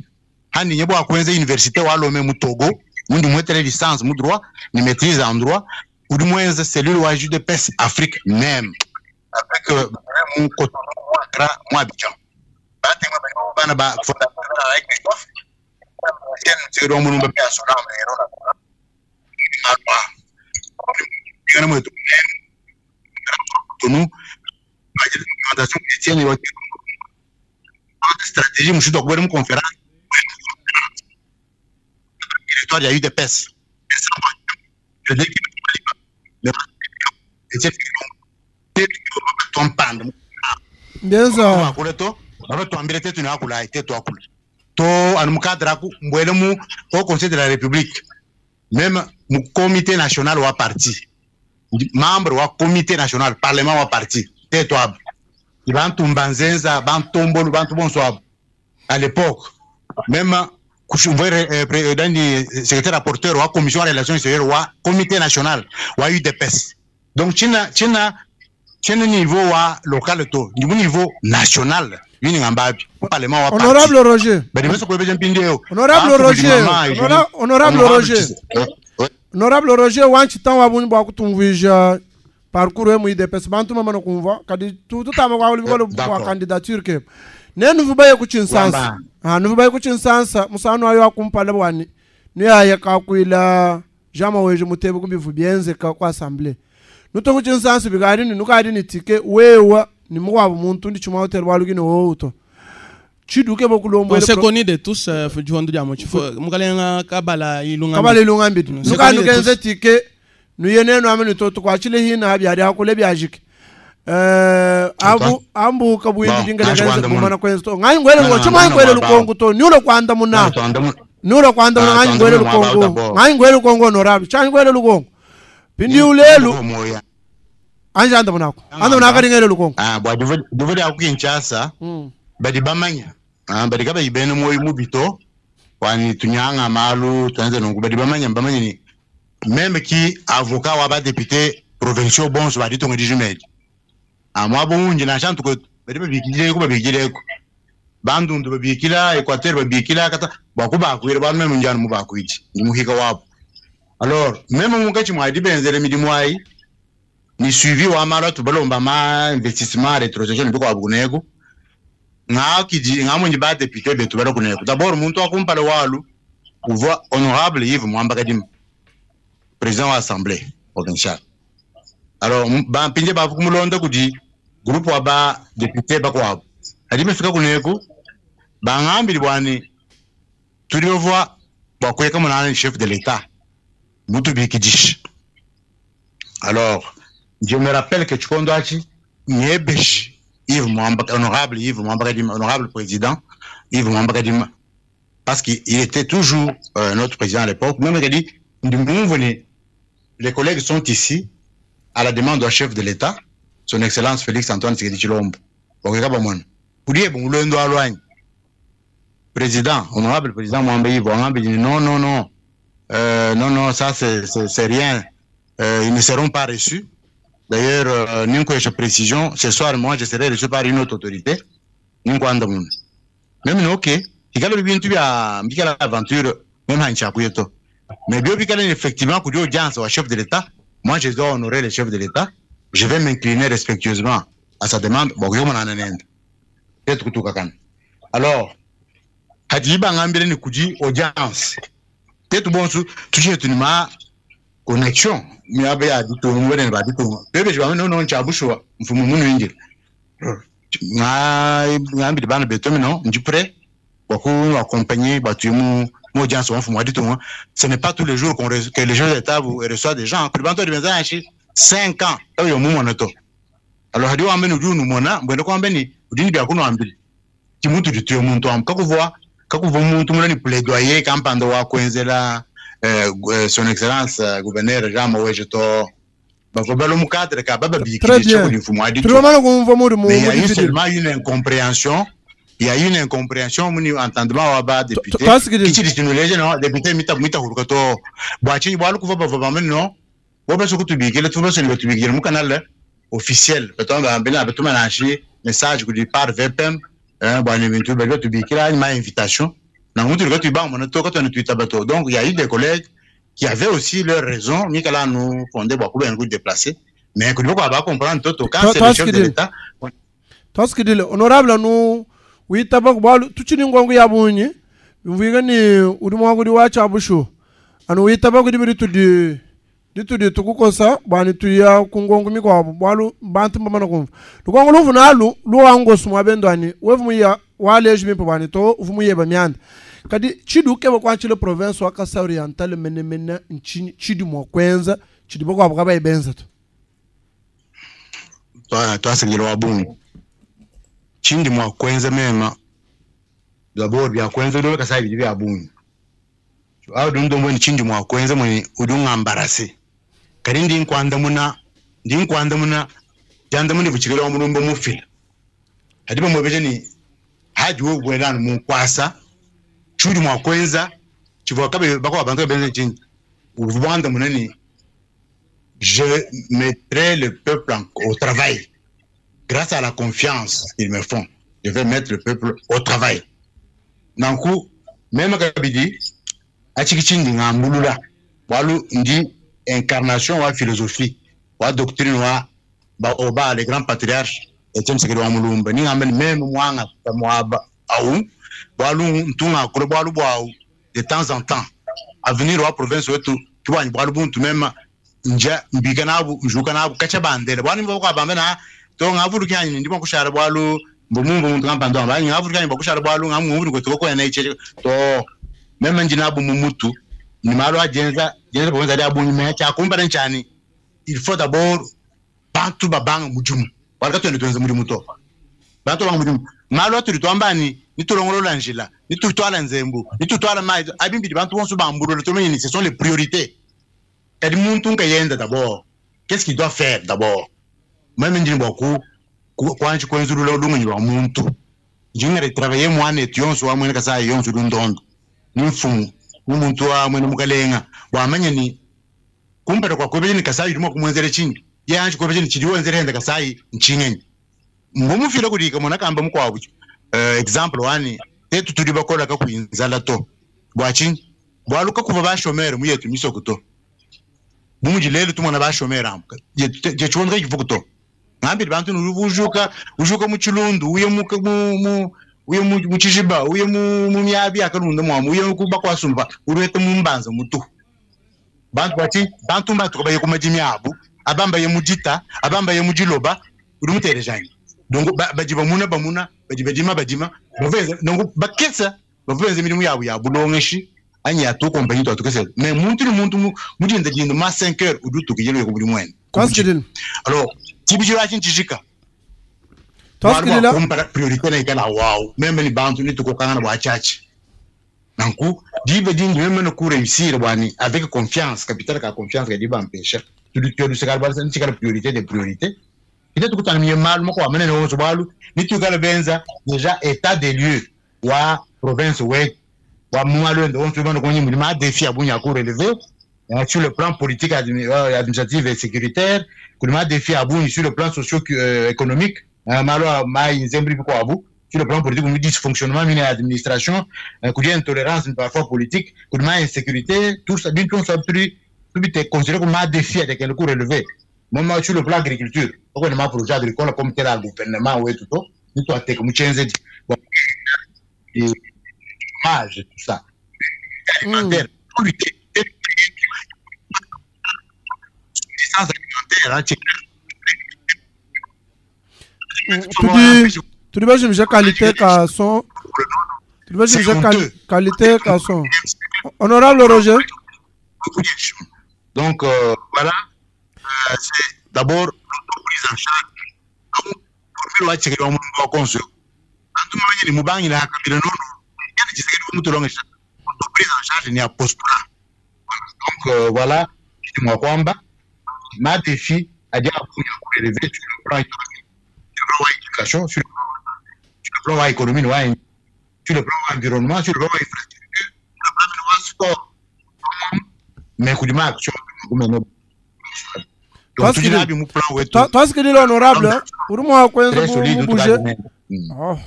Hani nyebo akwenze université wa Lomé mu Togo, mundi mwetere licence mu droit, ni maîtrise en droit, ou du moins cellule wa juge de paix Afrique même. Avec mu Cotonou, mu Accra, mu Abidjan. Ba tengwa ba bana ba fondateur na like Christophe. Tiens, c'est donc mon père son âme et on a. Yana mu Cotonou, ba recommandation Etienne wa stratégie mu shudo kubera mu conférence. Directoire, il y a eu des pèses. Bien ça. Au Conseil de la République, même au comité national ou parti, membre au comité national, parlement ou parti, tais-toi. Il va tomber bantu bantu bonsoir. À l'époque, même secrétaire rapporteur ou commission de relations extérieures ou comité national ou UDPS. Donc china china china niveau wa local to niveau national yini ngambabi parlement wa honorable Roger. Honorable Roger. Honorable Roger. Honorable Roger wanchi tan wa bunyi bwa kutumvija parcours mu UDPS bantu mama nokumva kadi tout tama kwa uliko kwa candidature ke ne nuvubaye ku Kinshasa. Ah nuvubaye ku Kinshasa musano ayo akumpala bwani nuyaye kakwila jama weje mutebe kubivu byenze ka kwa assemblée nuto ku Kinshasa bigari ni nukadi ni tike wewa ni mwa muntu ndi chuma hotel walugino woto chiduke bokulombo on s'est connu de tous juandu dia mo mukalenga kabala ilunga kabala ilunga mbidu nukanu kenze tike nuyeneno amene toto kwa chile hina bya ya kule byajike abu ambu kabuindi dingale kanze kumana kwenzo ngai ngwele ngo chuma ngwele lukongo to nyulo kwanda muna nyulo kwanda muna ngai ngwele lukongo ngai ngwele lukongo honorable cha ngwele lukongo pindi ulelu anja anda munako anda munako ngwele lukongo ah bwa duvu ya Kinshasa badi bamanya ah badi kaba ibene moyo mubito wani tunyanga malu tuanze nungu badi bamanya bamanya ni même qui avocat wa ba député provinciaux bons ba ditongo di jumedi amwa bunji na shantu ko badi babikile ko babikile ko bandundu babikila Équateur babikila kata bakuba kwira ba meme njana mu bakwiji ni muhika wabo alors même mukachi mwadi benzele midimu ai ni suivi wa mara tubalomba ma investissement rétrocession biko abunego ngakiji ngamunji ba député betu balo kunego d'abord muntu akumpale walu uva honorable Yves Mwamba Kadima président wa assemblée provinciale. Alors bampindie bavu kumulonda kudi groupe wa ba député bakuabu. Hadi bafika kuneku bangambili bwani tudi bavua bua kuyeka munana chef de l'État mutubikidisha. Alors je me rappelle que tshikondo atshi nyebeshi Yves Mwamba, honorable Yves Mwamba Kadima, honorable président Yves Mwamba Kadima, parce qu'il était toujours notre président à l'époque. Même il a dit, les collègues sont ici à la demande du chef de l'État, son Excellence Félix Antoine Tshisekedi Tshilombo. Président, honorable président Mwamba Yves, Mwamba dit non, non, non, non, non, ça c'est rien, ils ne seront pas reçus. D'ailleurs, euh, précision, ce soir, moi, je serai reçu par une autre autorité. Même ok, ikalo bintu bya mbikala aventure même hancha kuyeto. Mais bio bikala effectivement kudi audience au chef de l'État, moi je dois honorer le chef de l'État. Je vais m'incliner respectueusement à sa demande. Bon, yo manana nende. Peut-être kutuka. Alors, hadi bangambire ni kudi audience. Peut-être bon su tuje tunima connexion miabe ya ditunga mwene ba ditunga bebe jiba no no nchabushwa mfumu munu injira nga ngambire bana beto mino ndi prêt pour accompagner batu mu mu audience wa mfumu wa ditunga. Ce n'est pas tous les jours qu'on que les chefs d'État vous reçoivent des gens. Kuri bantu benza shi 5 ans tayo mu mona to. Alors hadi wa mbeni ujunu mona mbwende kwa mbeni udini bya kuno ambili kimuntu dituyo muntu am kakuvwa kakuvwa muntu mulani plaidoyer kampando wa kwenzela son excellence gouverneur Jean Maweje to bavobalo mu cadre ka baba bikidisha kuli mfumu adi Tulomana kumva muri mu. Mais il y a eu seulement une incompréhension, il y a une incompréhension muni entendement wa ba député kichi ditinuleje no député mita mita huruka to bwachi bwalu kuva bava bamene no bobe so kutubikile tuba so ni tubikile mu canal officiel beton ba mbena betuma na shi message kudi par VPM hein bwani bintu ba tubikila ma invitation na mutu rika tuba mona to kato ni tuita bato. Donc il y a eu des collègues qui avaient aussi leur raison mikala nous fondé bwa kuba ngu déplacer mais kudi ba comprendre toto quand c'est le chef de l'État. Twasikidile honorable nu witaba bwalu tuchini ngongo ya bunyi mvuga ni uri mwaguri wacha bushu anu witaba kudi biri tudi ditudi tukukosa bwani tuya kungongo mikwabo bwalu bantu mbamana kumva lukongo luvu nalu luwangosu mwabendwani wevu muya waleji mimpo bwani to uvu muyeba myanda kadi chidu ukeba kwanchile province wa Kasai Oriental menemene nchini chidi mwa kwenza chidi boko abo kabaye benza to. Twasengela wa bungi chindi mwa kwenza mema d'abord bya kwenza do Kasai bidi bya bungi awo dundo mbweni chindi mwa kwenza mwe udungambarase kadi ndi nkwanda muna ndi nkwanda muna janda muni buchigelo wa mulumbo mufila hadi bamwebeje ni haji wo bwelana mu kwasa chudi mwa kwenza chivuka kabe bako abantu benze chindi ubwanda munani je mettrai le peuple au travail. Grâce à la confiance qu'ils me font, je vais mettre le peuple au travail. Nanku même kabidi achikichindi ngambulula walu ndi incarnation wa philosophie wa doctrine wa ba oba les grands patriarches Etienne Tshisekedi wa Mulumba. Ni ngambe même mwanga mwaba au walu ntunga kule bwalu bwau de temps en temps. Avenir wa province wetu kibwanyi bwalu buntu même nja mbika nabu njuka nabu kacha bandele. Bwani mbo kwa bambe na to ngavulu kyanyi ndimo kushara bwalu mbumumbu muntu kampando amba ngavulu kyanyi bakushara bwalu ngamu ko to ko yana iche to même njina bu mumutu ni malo ajenza jenza bonza dia bunyi me cha kumba nchani. Il faut d'abord bantu babanga mujumu walika twende twenze mudimu to. Bantu banga mudimu malo tuli twambani nitulongolola njila nitutwala nzembu nitutwala mai abimbidi bantu bonso bambulolo tumenye ce sont les priorités. Kadi muntu nkayenda d'abord. Qu'est-ce qu'il doit faire d'abord? Même ndini bwa ku kwanji kwenzulula lungenyi lwa muntu. Njingere travailler mwana yonso wa mwene kasa yonso lundondo ni mfumu umuntu wa mwene mukalenga. Wamanye ni kumpera kwa kwebeje ni kasai ndimo kumwenzere chingi yanje kwebeje ni chidi wenzere henda kasai nchingenyi ngomufira kudika mona kamba mukwabu example wani tetu tuli bakola ka kuinzala to. Bwachi bwaluka kuva bashomere muyetu misoko to. Bumuji lelo tumona bashomere am je chonga kivuko to. Ngambiri bantu nuruvujuka ujuka mu chilundu uye mu mu uye mu chijiba uye mu myabi akalunda mwamu uye kuba kwasumba urete mu mbanza mutu. Bantu bati bantu mbatuka baye ku madimi abu, aba mbaye mu dita, aba mbaye mu diloba, udi mutelejanyi. Donc badi bamuna bamuna, badi badima badima, bavenza donc bakesa bavenza milimu yabo ya bulongeshi anyi ya tu compagnie twa tukese. Mais muntu ni muntu mu dinda dinda ma 5 heures udi utukijelo ku buli mwene. Twasikilila. Alors tibijira chinchishika. Twasikilila. Kumpara priorité na ikala wow. Meme ni bantu ni tukokangana bwa chachi. Nanku dibe dindi meme no ku réussir bwani avec confiance, capital ka confiance ka diba mpesha. Tu tu tu sakala bwa ni chikala priorité des priorités. Ite tukutana miye malu moko amene no balu ni tukala benza déjà état des lieux wa province we wa mumalu ndo on tu bana konyi ma défi abunya ku relever sur le plan politique administratif et sécuritaire, kulima défi abunyi sur le plan socio-économique, malo ma inzembri ko abu sur le plan politique, on dysfonctionnement mine administration, kuli intolérance parfois politique, kulima insécurité, tout ça bien tout ça plus tout est considéré comme un défi avec le coût relevé. Moi sur le plan agriculture, on a un projet agricole comme tel gouvernement ouais tout tout, tout a été comme chenze bon et tout ça. Alimentaire, lutter alimentaire, Tudi bajimija qualité ka son. Tudi bajimija qualité ka son. Honorable Roger. Donc voilà, c'est d'abord l'auto-prise en charge. Prise en charge ni apostolat. Donc voilà, moi kwamba ma défi a dit à relever sur le plan économique, sur le plan éducation, sur le plan économie, sur le plan environnement, sur le plan infrastructure, sur le plan sport. Mais coup de action. Donc toi ce que dit l'honorable, pour moi quoi bouger. Oh,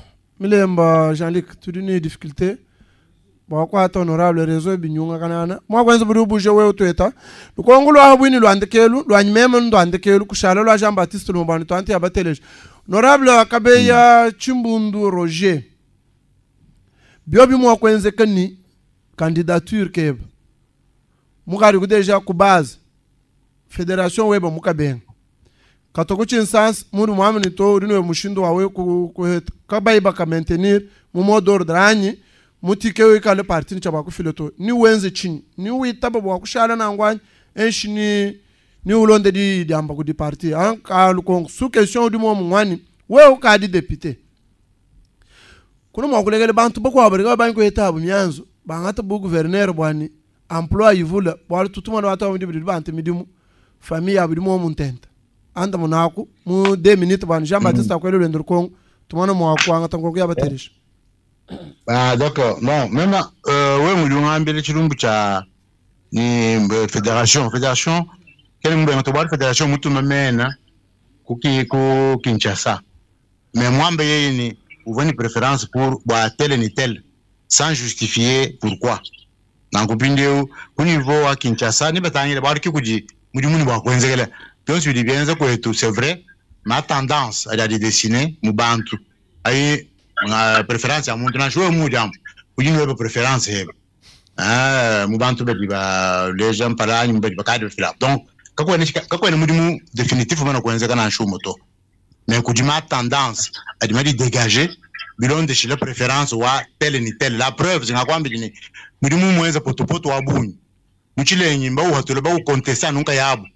milemba Jean-Luc, tu dis une difficulté. Bon kwa ta honorable réseau binyunga kanana. Mwa kwanza buri buje wewe tueta. Lukongo lwa bwini lwandekelu, lwanyimeme ndwandekelu kushala lwa Jean Baptiste Lumbani twanti abateleje. Honorable Kabeya Chimbundu Roger. Biobi mwa kwenze kani candidature keba. Mukari ku deja ku base fédération weba mukabenga. Katoko chinsans muri mwamini to uri mushindo wawe ku kabayiba ka maintenir mu mot d'ordre anyi mutike wikale parti ni chaba kufileto ni wenze chini ni witaba bwa kushala nangwani enshi ni ulonde di diamba ku di parti an ka lukongo su question di mo mwani we ukadi député kuno mwakulegele bantu bokwa barika banko etabu myanzo bangata bu gouverneur bwani emploi yivula bwa tutuma no ata ndi bantu midimu famille abudi mo muntenta anda munaku mu 2 minutes bwani Jean Baptiste akwele lwendo kongo tumana mwakwanga tango ya baterisha. Ah d'accord, non même ouais mulungambele chilumbu cha ni fédération quel mbe mtobali fédération mutu mamena kuki ku Kinshasa mais mwambe yeye ni ouvre une préférence pour boire tel ni tel sans justifier pourquoi. Nankupindeu ku niveau wa Kinshasa ni batangile bariki kuji mudi muni bwa kwenzekela donc sur bien kwetu c'est vrai ma tendance à dessiner mubantu ayi na préférence ya muntu na shwe mu jambo kuji niwe préférence heba ah mubantu bedi ba les gens parla ni bedi ba cadre fila donc kakwene mudimu définitif mana kwenzeka na shumo to mais kuji ma tendance a di dégager bilonde chez la préférence wa tel ni tel la preuve zingakwambi ni mudimu mwenza potopoto wa bunyi muchilenyi mba uhatule ba ukontesta nunka yabo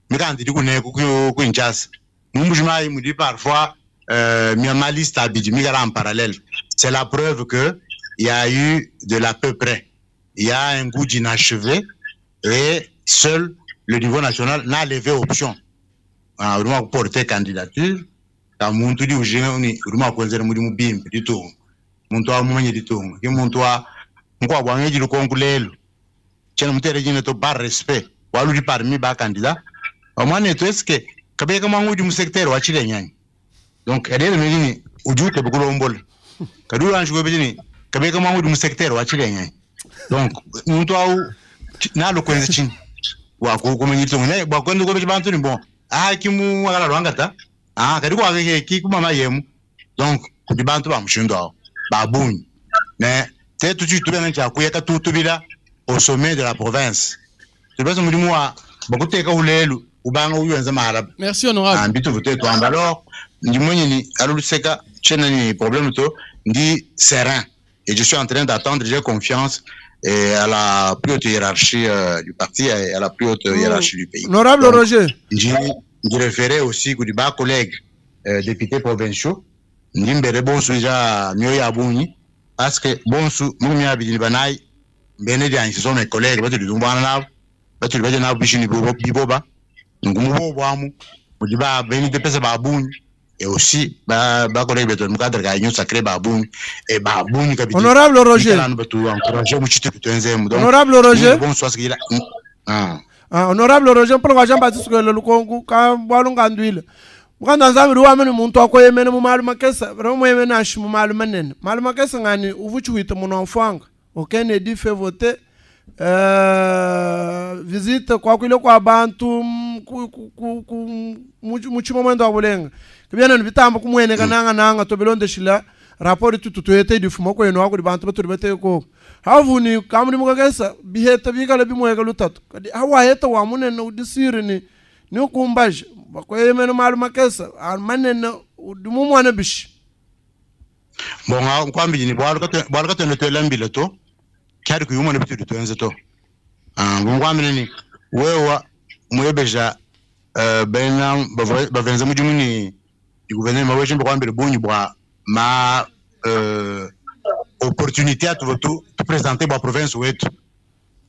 mikandi dikune ku Kinshasa mumbujimayi mudi parfois ma liste abidi migara en parallèle. C'est la preuve que il y a eu de l'à peu près. Il y a un goût d'inachevé et seul le niveau national n'a levé option. Vraiment porter candidature. Ka muntu di ujinga ni uruma kwenzera muri mubimbi ditunga. Muntu wa mumenye ditunga. Ki muntu wa nkwa bwangeji lukonkulelo. Chena mutere jine to par respect. Walu di parmi ba candidat. Omwane to eske kabeka mwangu di mu secteur wa chilenyanya. Donc elle me dit ujuke bukulombola. Kadula nshwe bidini kabeka mwangu di mu secteur wa chilenyanya. Donc muntu au nalo kwenze chini. Wa kumenye ditunga ne bwa kwenze ko bantu ni bon. Ah kimu akala rwangata. Ah kadi kwa ke ki mama yemu. Donc kudi bantu ba mushindo aho. Ba bunyi. Mais te tout tu tu cha kuyeka tutubila au sommet de la province. Tudi benza mudimu wa bakuteka ulelu ubanga uyenza mahalaba. Merci honorable. Ah, mbitu vute tuamba alors ndi mwenye ni aluluseka chena ni problème to ndi serein et je suis en train d'attendre, j'ai confiance et à la plus haute hiérarchie du parti et à la plus haute hiérarchie du pays. Honorable Donc, Roger. J'ai référé aussi kudi ba collègues députés provinciaux ndi mbere bonsu ja mioyo ya bunyi parce que bonsu mu mya bidini banai mbene dia ce sont mes collègues batu dumbana nabo batu baje nabo bishini biboba ngumu bo amu mudi ba beni de pesa ba bunyi et aussi ba ba collègue beto mu cadre ga union sacrée ba bunyi et ba bunyi kabidi Honorable Roger. Nikala batu encourager mu chitu tuenze mu donc Honorable Roger. Bon soit ce qu'il a. Ah. Ah, honorable Roger mpolo kwa Jean Baptiste kwele lukongu ka bwalunga ndwile. Mukanda nzambi ruwa mene muntu akoyemene mu malu makesa, ramwe yemene ashi mu malu manene. Malu makesa ngani uvuchi wite muno mfwanga. Okene di fait voter visite kwa kwile kwa bantu ku, ku, ku, ku, muchimo mwendo wa bulenga. Kibyana nibitamba kumwene kananga nanga tobelonde shila rapport tutu tuete difumo kwenu akuri bantu baturi bate ko. Havuni kamuri mukagesa biheta bikala bimweka lutatu. Kadi hawa heta wa munene udisiri ni ni ukumbaje bakoyemene malu makesa manene udumumwana bishi. Bon, nkwambi ni bwalu bwalu katwe twelambile to. Kyari kuyumona bitu tuenze to. Ah, nkwambi ni wewa mwebeja bena bavenza mujimu ni di gouvernement weje mbakwambile bunyi bwa ma opportunité à tout tout présenter bwa province wetu.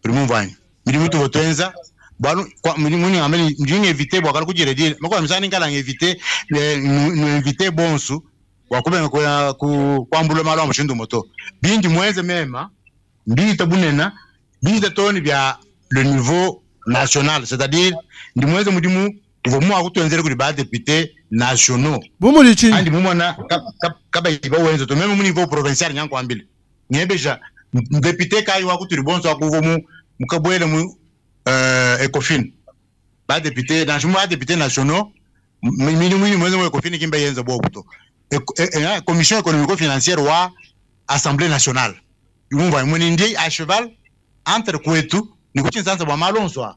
Primo vanyi. Midimu tu votenza bwanu kwa midimu ni ameni ndingi éviter bwa kala kujire dire makwa msani ngala éviter nous inviter bonsu wa kubenga kwa ku kwambula malo amushindu moto bindi mwenze mema mbita bunena mbita toni bya le niveau national, c'est-à-dire ndi mwenze mudimu uvo mu akutwenzere kuri ba député nationaux Bumuli chini. Andi mumona kaba iba wenze to même mu niveau provincial nyankwambile nyebeja député kai wa kuturi bonso akuvo mu mukabwele mu Ecofin ba député na ba député nationaux mini mini mwenze mu Ecofin kimba yenze bo kuto commission économico-financière wa Assemblée nationale yumva mwene ndi à cheval entre kwetu ni kuchinsanza bwa malonso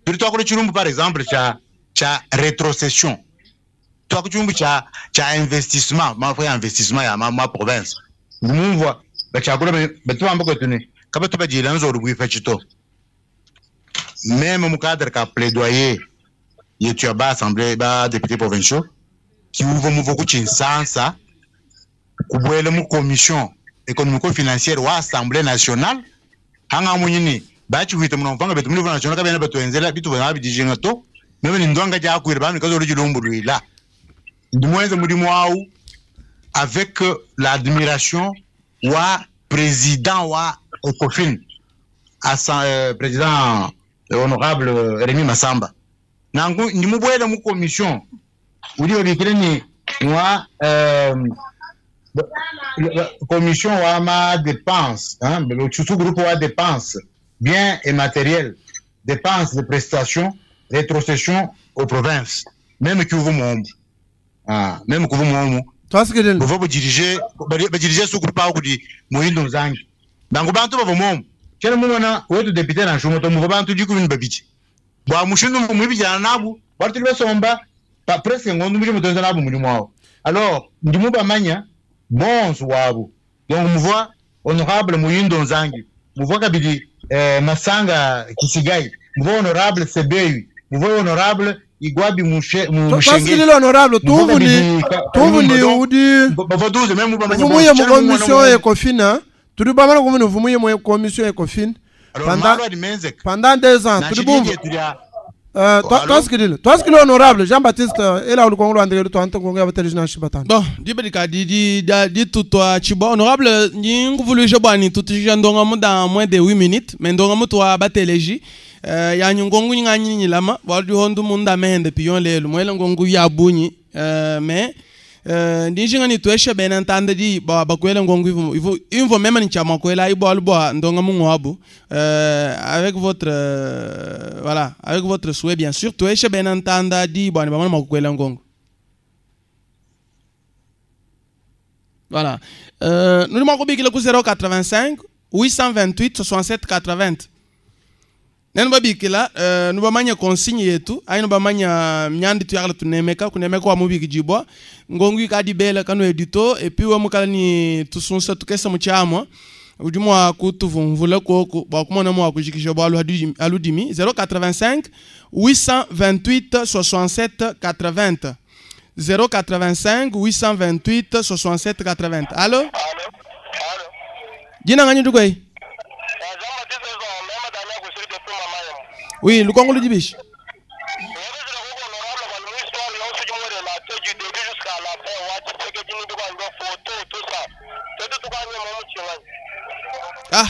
turi twakora chirumbu par exemple cha cha rétrocession twakora chirumbu cha cha investissement ma fa investissement ya ma, ma province ngumva bachakura betwamba kwetu ni kaba tubajira nzo rugwifa chito même mu cadre ka plaidoyer yetu ya ba assemblée ba député provinciaux qui ouvre muvo kuchinsansa kubwele mu commission économico-financière wa assemblée nationale hanga munyini bachihuita muno mvanga betu muri national kabena betwenzela bitu bana bidijinga to meme ni ndonga ja kwira bami kazo rujilumbulwila ndi mwenze mudimu wau avec l'admiration wa président wa Ecofin président honorable Rémi Massamba nangu ndi mubwele mu commission uri obikire ni wa commission wa ma dépense hein, le sous-groupe wa dépense biens et matériel, dépenses de prestations, rétrocession aux provinces, même que vous m'ombre. Ah, même que vous m'ombre. Toi, ce que je Vous vous dirigez, vous dirigez sous groupe au dit Mohindo Nzangi. Donc, bantu ba mom. Chela mumona wetu député na shumo to mu bantu jiku bin babichi. Bwa mushindu mu bijana nabu, batu basomba pa presque ngondo muje mutonza nabu mulimo wao. Alors, ndimu bamanya bons wabo. Donc muvwa honorable Mohindo Nzangi, muvwa kabidi Masanga Kisigai, muvwa honorable Sebeyi, muvwa honorable Igwabi Mushenge. Honorable tuvuni tuvuni udi bavaduze même bamanya vumuye mu commission Ecofin, turi bamana kumuni vumuye mu commission Ecofin pendant 2 ans turi bumva. Twasikile honorable Jean-Baptiste ela ulukongo lwandeke lutwanta ngongo ya bateleji na shibatana. Bon, dibedika di di di tutwa chibo honorable nyinguvuluisha bwani tutisha ndonga mu dans moins de 8 minutes mais ndonga mu twa bateleji ya nyingongu nyinganyi nyilama bwali hondu munda mende piyon lelu mwele ngongu ya bunyi mais ndinjinga ni tweshe bena ntande di ba bakwele ngongu ivo ivo imvo mema ni chama kwela ibo albo ndonga mungu abu avec votre voilà avec votre souhait bien sûr tweshe bena ntanda di bwa ni bamana makwela ngongu. Voilà. Nous avons 085 828 67 80. Nenu babikila nubamanya consigne yetu ayi nubamanya myandi tuyakala tunemeka kunemeka wa mubikijibwa ngongu ikadi bela kanu edito et puis wamukala ni tusunsa tukesa muchamwa udi mwa kutuvumvula koku bwa kumona mwa kujikisha bwalu aludimi 085 828 67 80 085 828 67 80. Allo? Allo? Jina nganyi tukwei? Oui, lukongo lujibishi. Ah.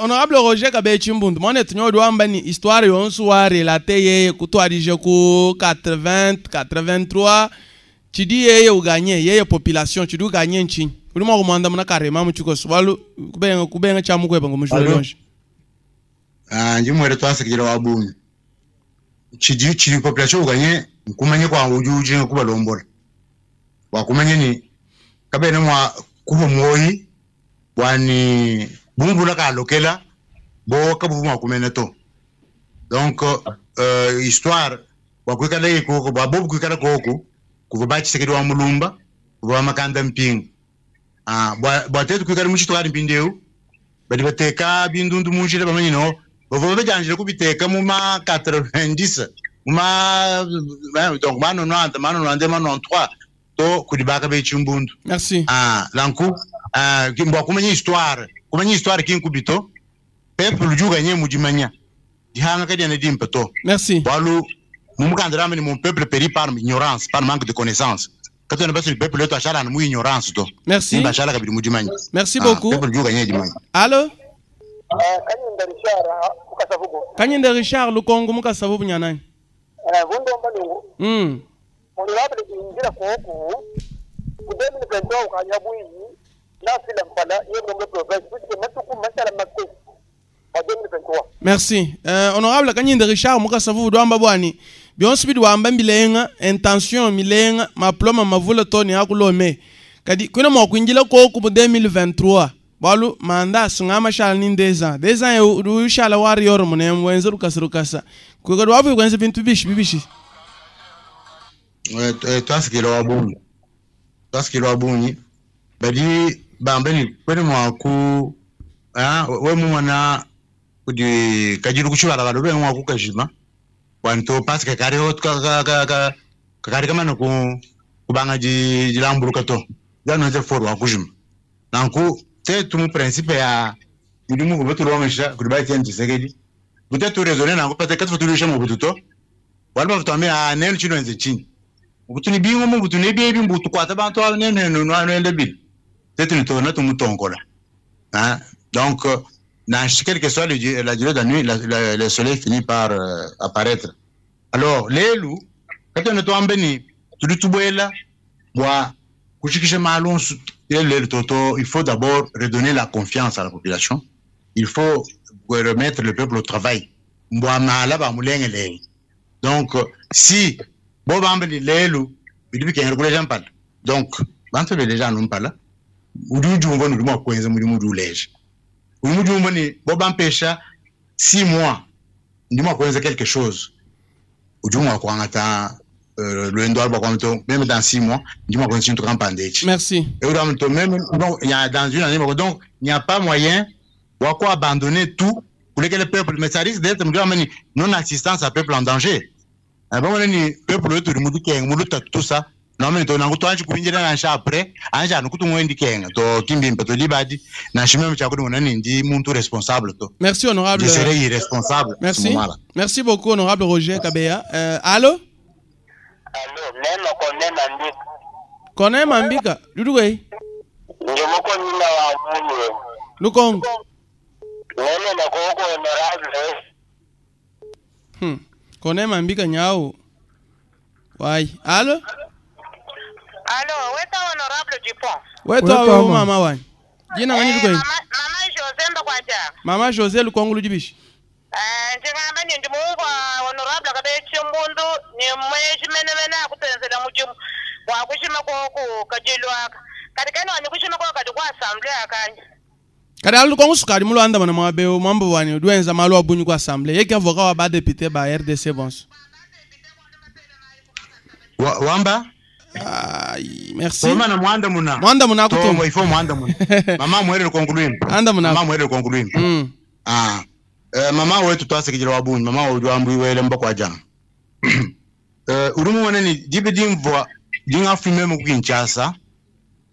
Honorable Roger Kabeya Chimbundu, mwana tunyo wamba ni histoire yonsu wa relate yeye kutwarije ku 80 83 chidi yeye uganye yeye population chidi uganye nchi. Uli mwa kumwanda muna karema muchikoso balu kubenga kubenga cha mukwepa ngo Allo? Ah, ndi mwere twasekera wa bunyi. Chidi chidi population uganye nkumanye kwa ujuji kubalombola. Wakumanye ni kabene mwa kubo moyi wani bumbula ka lokela bo ka bu mwa kumene to. Donc histoire wakwikala iko ba bobu kwikala koko kuva bachisekedi wa mulumba kuva makanda mpinga. Ah bwa tetu kwikala muchito ali mpindeu bali bateka bindundu munjira bamenye no bavo bajanjira kubiteka mu ma 90 mu ma donc ma 90 ma 90 ma 93 to kudibaka bechimbundu. Merci. Ah lanku ah mbwa kumenya histoire kinkubito peuple lujuga nye mujimanya dihanga kadi ne dimpa to. Merci. Walu mumukandira ni mon peuple périt par ignorance, par manque de connaissance. Quand on est le peuple to achala mu ignorance to. Merci. Nimba achala kabiri mujimanya. Merci beaucoup. Peuple lujuga nye dimanya. Allo? Kanyinda Richard mukasavubu. Kanyinda Richard Lukongo mukasavubu nyanani. Vundomba lungu. Honorable injira koku kudemi ni ukanya bwiyi na fila mpala yemwe province puisque matuku masala makesi. Merci. Honorable Kanyinda Richard mukasavubu dwamba bwani. Bionso bidi wamba milenga intention milenga maploma mavula to ni akulome. Kadi kuna mwa kuinjila koku mu 2023. Balu manda sungama shala ni 2 ans. 2 ans eu shala warrior mune mwenze rukasa rukasa. Kuka dwavu kwenze bintu bishi bibishi. Twasikilo wabunyi. Twasikilo wabunyi. Badi bambeni kwene mwa ku we mwana kudi kajiru kuchibala balo mwa kukajima. Wanto parce que kare hot ka ka ka kare kama no ku kubanga ji jilamburuka to. Jano nze foru akujima. Nanku te tu mu principe ya mudimu kubetu longesha kudiba Etienne Tshisekedi. Peut-être raisonner nanku peut-être quatre tulisha mu bututo. Walba tutambia a nenu chino nze chini. Ubutuni bingo mu butuni biebi mbutu kwa tabantu nenu nenu nenu nenu peut-être nous tournons tout mutongola. Hein? Donc dans quelle que soit la durée de la nuit, le soleil finit par apparaître. Alors, les loups, quand on est tombé, tu tubuela, bois, kushikisha malon, toto, il faut d'abord redonner la confiance à la population. Il faut remettre le peuple au travail. Bois mala ba mulengele. Donc, si bo bambeli les loups, il dit qu'il y a un gens parle. Donc, quand les gens nous parlent, ou du jumbo nous mo kwenza muri mu duleje. Umujumbo ni boba mpesha 6 mois ndimo kwenza quelque chose. Ujumwa kwa ngata lwendo alba kwa mto même dans 6 mois ndimo kwenza chintu kampandechi. Merci. Et donc même donc il y a dans une année donc il n'y a pas moyen wa quoi abandonner tout pour que le peuple mais ça risque d'être non assistance à peuple en danger. Bon ni peuple wetu muduke muluta tout ça. Non mais to nangu twanji kubinjira na sha après anja nukutu mwendi kenga to kimbimba to libadi na shimwe mchakuri mwana ndi muntu responsable to. Merci honorable. Je serai irresponsable. Merci. Merci beaucoup honorable Roger Kabeya. Allo? Allo, neno kone mambika. Kone mambika. Dudu Njomoko nina wa munye. Lukongo. Neno na koko honorable. Kone mambika nyao. Wai. Allo? Allo, weta honorable Dupont. Weta wa mama wani. Jina ngani tukoi? Mama José Mbakwaja. Mama José Lukongo lujibishi. Njingamba ni ndi mungu honorable Kabeya Chimbundu ni mweshi menemene akutenzela mujimu. Wa kushima koku kajilwaka. Katikani wani kushima koku kati kwa assembly akanya. Kadi alu kongo sukadi mulwanda mana mwabeo mwambo wani dwenza malu abunyi ku assemblée yeke avocat wa ba député ba RDC bonso. Wamba Ai, merci. Omana mwanda muna. Mwanda muna To kutumba. ifo mwanda muna. Mama mwere konkulwimba. Anda muna. Mama mwere konkulwimba. Ah. Mama wetu twasekejera wabunyi mama wetu ambuiwele mbakwa jana. Urumu wana ni jibe dimvwa dinga fume mu Kinshasa.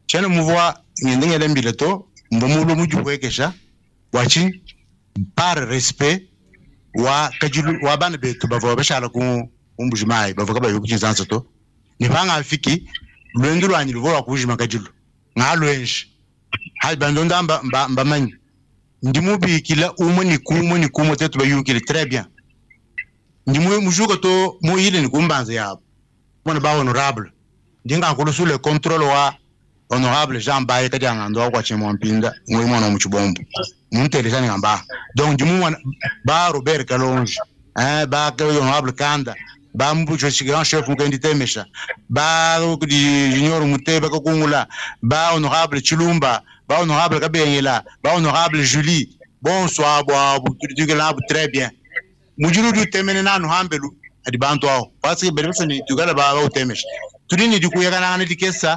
Chene muvwa ngende ngende mbile to mbomulo mujukwekesha wachi par respect wa kajilu wa bana betu bavwa bashala ku umbujimai bavwa kaba yokuchinzanza to. Ni banga afiki lwendu lwanyi luvola kujima kajilu ngalwenje hayi bandonda mba mbamanyi ndimubikila umwe ni kumwe ni kumwe tetu bayukile très bien ndimwe mujuka to muyile ni kumbanza yabo mwana ba honorable ndinga nkulu sous le contrôle wa honorable Jean Baye kadi angando kwa chimwa mpinda ngwe mwana mu chibombo munteleza ni ngamba donc ndimu mwana ba Robert Kalonji hein ba honorable Kanda ba mbucho grand chef mukendi temesha ba di junior muteba kokungula ba honorable Chilumba ba honorable Kabengela ba honorable Julie bonsoir bo tu très bien mujuru du temene nanu hambelu adi bantu awo parce que berbeso ni tugala ba ba utemesha tudini dikuyakana ngane dikesa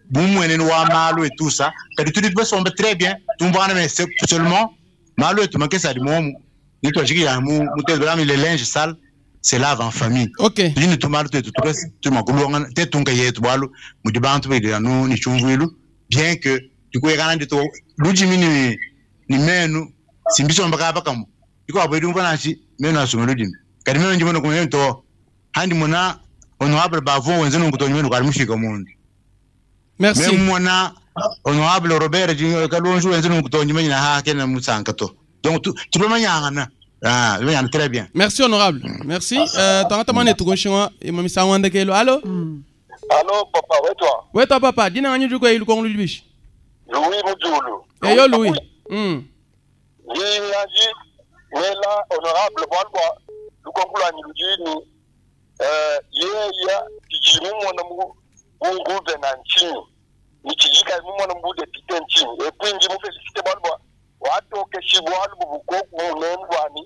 bumwene wa malu et tout ça kadi tudi besomba très bien tumbana mais seulement malu et tumakesa di momu ni to jiki mu mutebela le linge sale se lave en famille. OK. Tujini tumalu tetu tumakulonga tetunga yetu bwalu mudibantu bedira nu ni chumvuilu bien que dikuyakana ndito lujimi ni menu simbiso mbaka bakamu diko abedu mbona chi menu asome lujimi kadi menu ndimono kumene to handi mona honorable bavon wenzenu kutonyi menu kali mushika mundu. Merci. Menu mona honorable Robert Junior Kalonzo wenzenu kutonyi menu na ha kena musanka to. Donc tu peux manyangana. Ah, très bien. Merci honorable. Merci. Tangata mane tugonshingwa imamisa ngwanda kelo. Allo? Allo papa, wewe Wewe papa, dina nganyu juko ilu konglu bish. Louis Mujulu. Eh yo Louis. Yingaji wela honorable bwalwa lukongula ni lujini yeya kijimu mwana mu gouvernement nchini. Ni kijika mu mwana mu député nchini. Et puis njimu félicité bwalwa watoke shibwalu bubukoku munembwani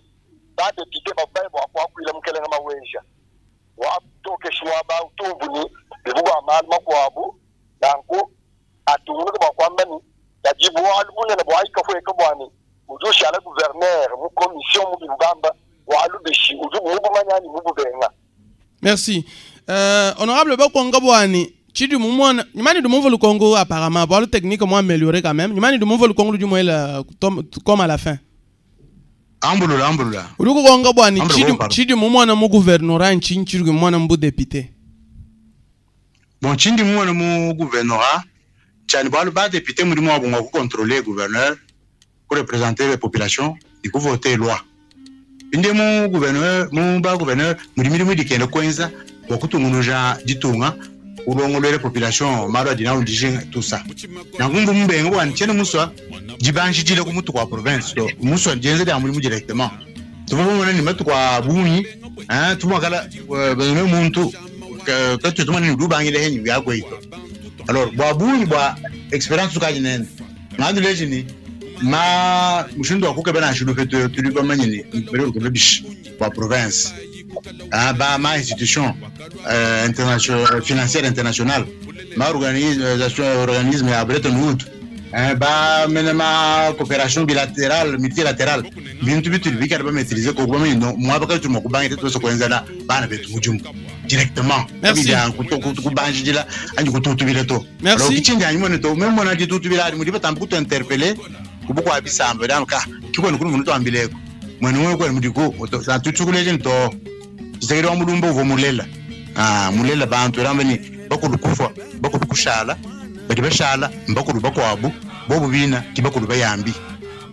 ba député babaye bwakwila mukelenga mawenja. Watoke shibwa utuvuni bivugwa amali makwabu nanku atunguluka bakwamba ni tajibu walubunene bwaikafweka bwani ujushala gouverneur mu commission mu bibugamba walubishi uju mubumanyani mububenga. Merci. Honorable bakwanga bwani chidi mumwana nyimani du mumvo lukongo apparemment bwalu technique moi améliorer quand même nyimani du mumvo lukongo du moela comme à la fin. Ambulula ambulula. Uruko konga bwani chidi mumwana mu gouvernorat nchi chidi mumwana mu député. Bon chindi mumwana mu gouvernorat chani bwalu ba député mulimo wabonga ku contrôler gouverneur pour représenter les populations et pour voter loi. Inde mu gouverneur mu ba gouverneur muri muri dikenda kwenza wakutungunuja ditunga ulongolele population maro adina undije tout ça. Nangumbu mbengo bwani chene muswa dibanji dile ku mutu kwa province to muswa dienze da muri directement. Tubona ni matu kwa bunyi hein tumakala bene muntu ka tutuma ni dubangile henyu yakweito. Alors bwa bunyi bwa experience tukaji nene. Ngandule ni ma mushindo akuke bana shudu fetu tuli bamanyini mbere ko bish bwa province. Ah ba ma institution internationale financière internationale ma organisation organisme à Bretton Woods ba mena ma coopération bilatérale multilatérale bintu bitu bikara ba maîtriser ko ba no moi ba tu mo ko bangi to so ko enzala bana betu mujum directement. Merci. Ku banji dila anji ku tutu bileto. Merci. Alors kichinja anyi moneto même mona di tutu bila muri batambu kutu interpeller kubuko abisamba dan ka kiko nkuru muntu ambileko mwene wewe kwa mudiko to tutukuleje to Tshisekedi wa mulumba uvo mulela mulela bantu rambani bakulu kufa bakulu kushala badi bashala mbakulu bakwabu bobu bina kibakulu bayambi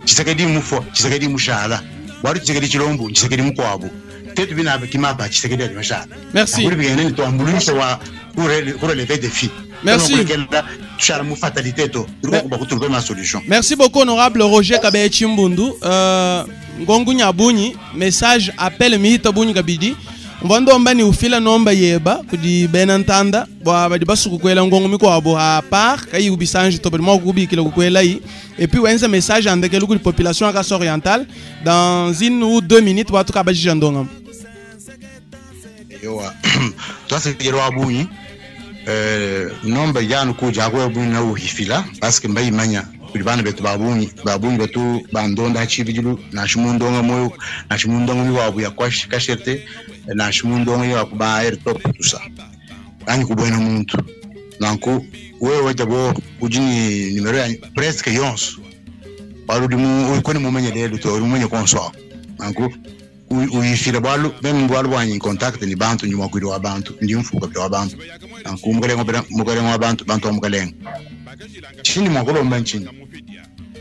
Tshisekedi mufo Tshisekedi mushala wali Tshisekedi chilombo Tshisekedi mukwabu tetu bina kimapa Tshisekedi ali mashala. Merci. Akuri bigene to ambulance wa pour relever défi. Merci. Merci beaucoup honorable Roger Kabeya Chimbundu. Ngongu Nyabunyi message appel mihita bunyi kabidi. Mvua ndomba ni ufila nomba yeba kudi bena ntanda bua badi basuku kuela ngongo mikuabo a part kayi ubisanji to badi mua kukubikila kukuelayi et puis wenza message andekelu kudi population ya Kasaï oriental dans 1 ou 2 minutes bua tukabajija ndongamu. Ewa, twasekela wa bungi nomba yanu kuja akwe bungi na uhifila parce que mbayimanya kuli bana betu babungi babungi betu bandonda hachibijilu nashimundonga moyo nashimundonga miwabu ya kwash kashete nashimundonga ya kuba air top tout ça anyi kubwena muntu. Nanku wewe d'abord udi ni numero ya presque yonso bwalu udi mu kweni mumenye lelu to udi mumenye konso awo. Nanku uyifile bwalu meme bwalu bwanyi contact ni bantu ndi mwakwili wa bantu ndi mfuka wa bantu. Nanku mukalenga mukalenga wa bantu bantu wa mukalenga chini mwakulomba nchini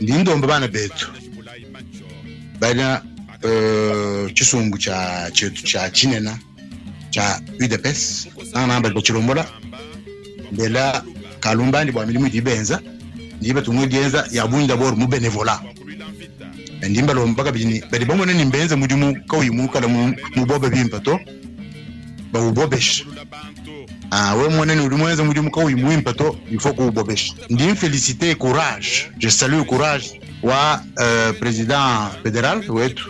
ndi ndomba bana betu bana chisumbu cha chetu cha chinena cha UDPS nana bali bachilombola mbela kalumbandi bwa milimu dibenza ndibe tumwe dienza ya bungi d'abord mu bénévolat. Ndimba lomba kabini bali bamone ni mbenze mudimu kauyi mukala mu bobe bimpa to bawubobesha. Ah, we mwene ni uri mwenze mudimu kauyi muimpa to il faut kuubobesha. Ndi féliciter courage, je salue courage wa président fédéral wetu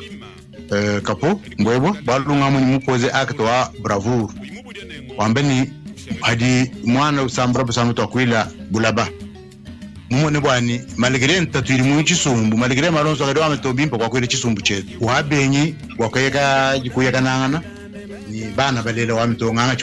Kapo Mbwebwa balunga muni mupoze acte wa bravoure wambeni hadi mwana usambura busamu twakwila bulaba mumone bwani malgré ntatwiri mu chisumbu malgré malonso akadi wametobimpa kwakwila chisumbu chetu wabenyi wakayeka jikuyekanangana ni bana balela wamitonganga.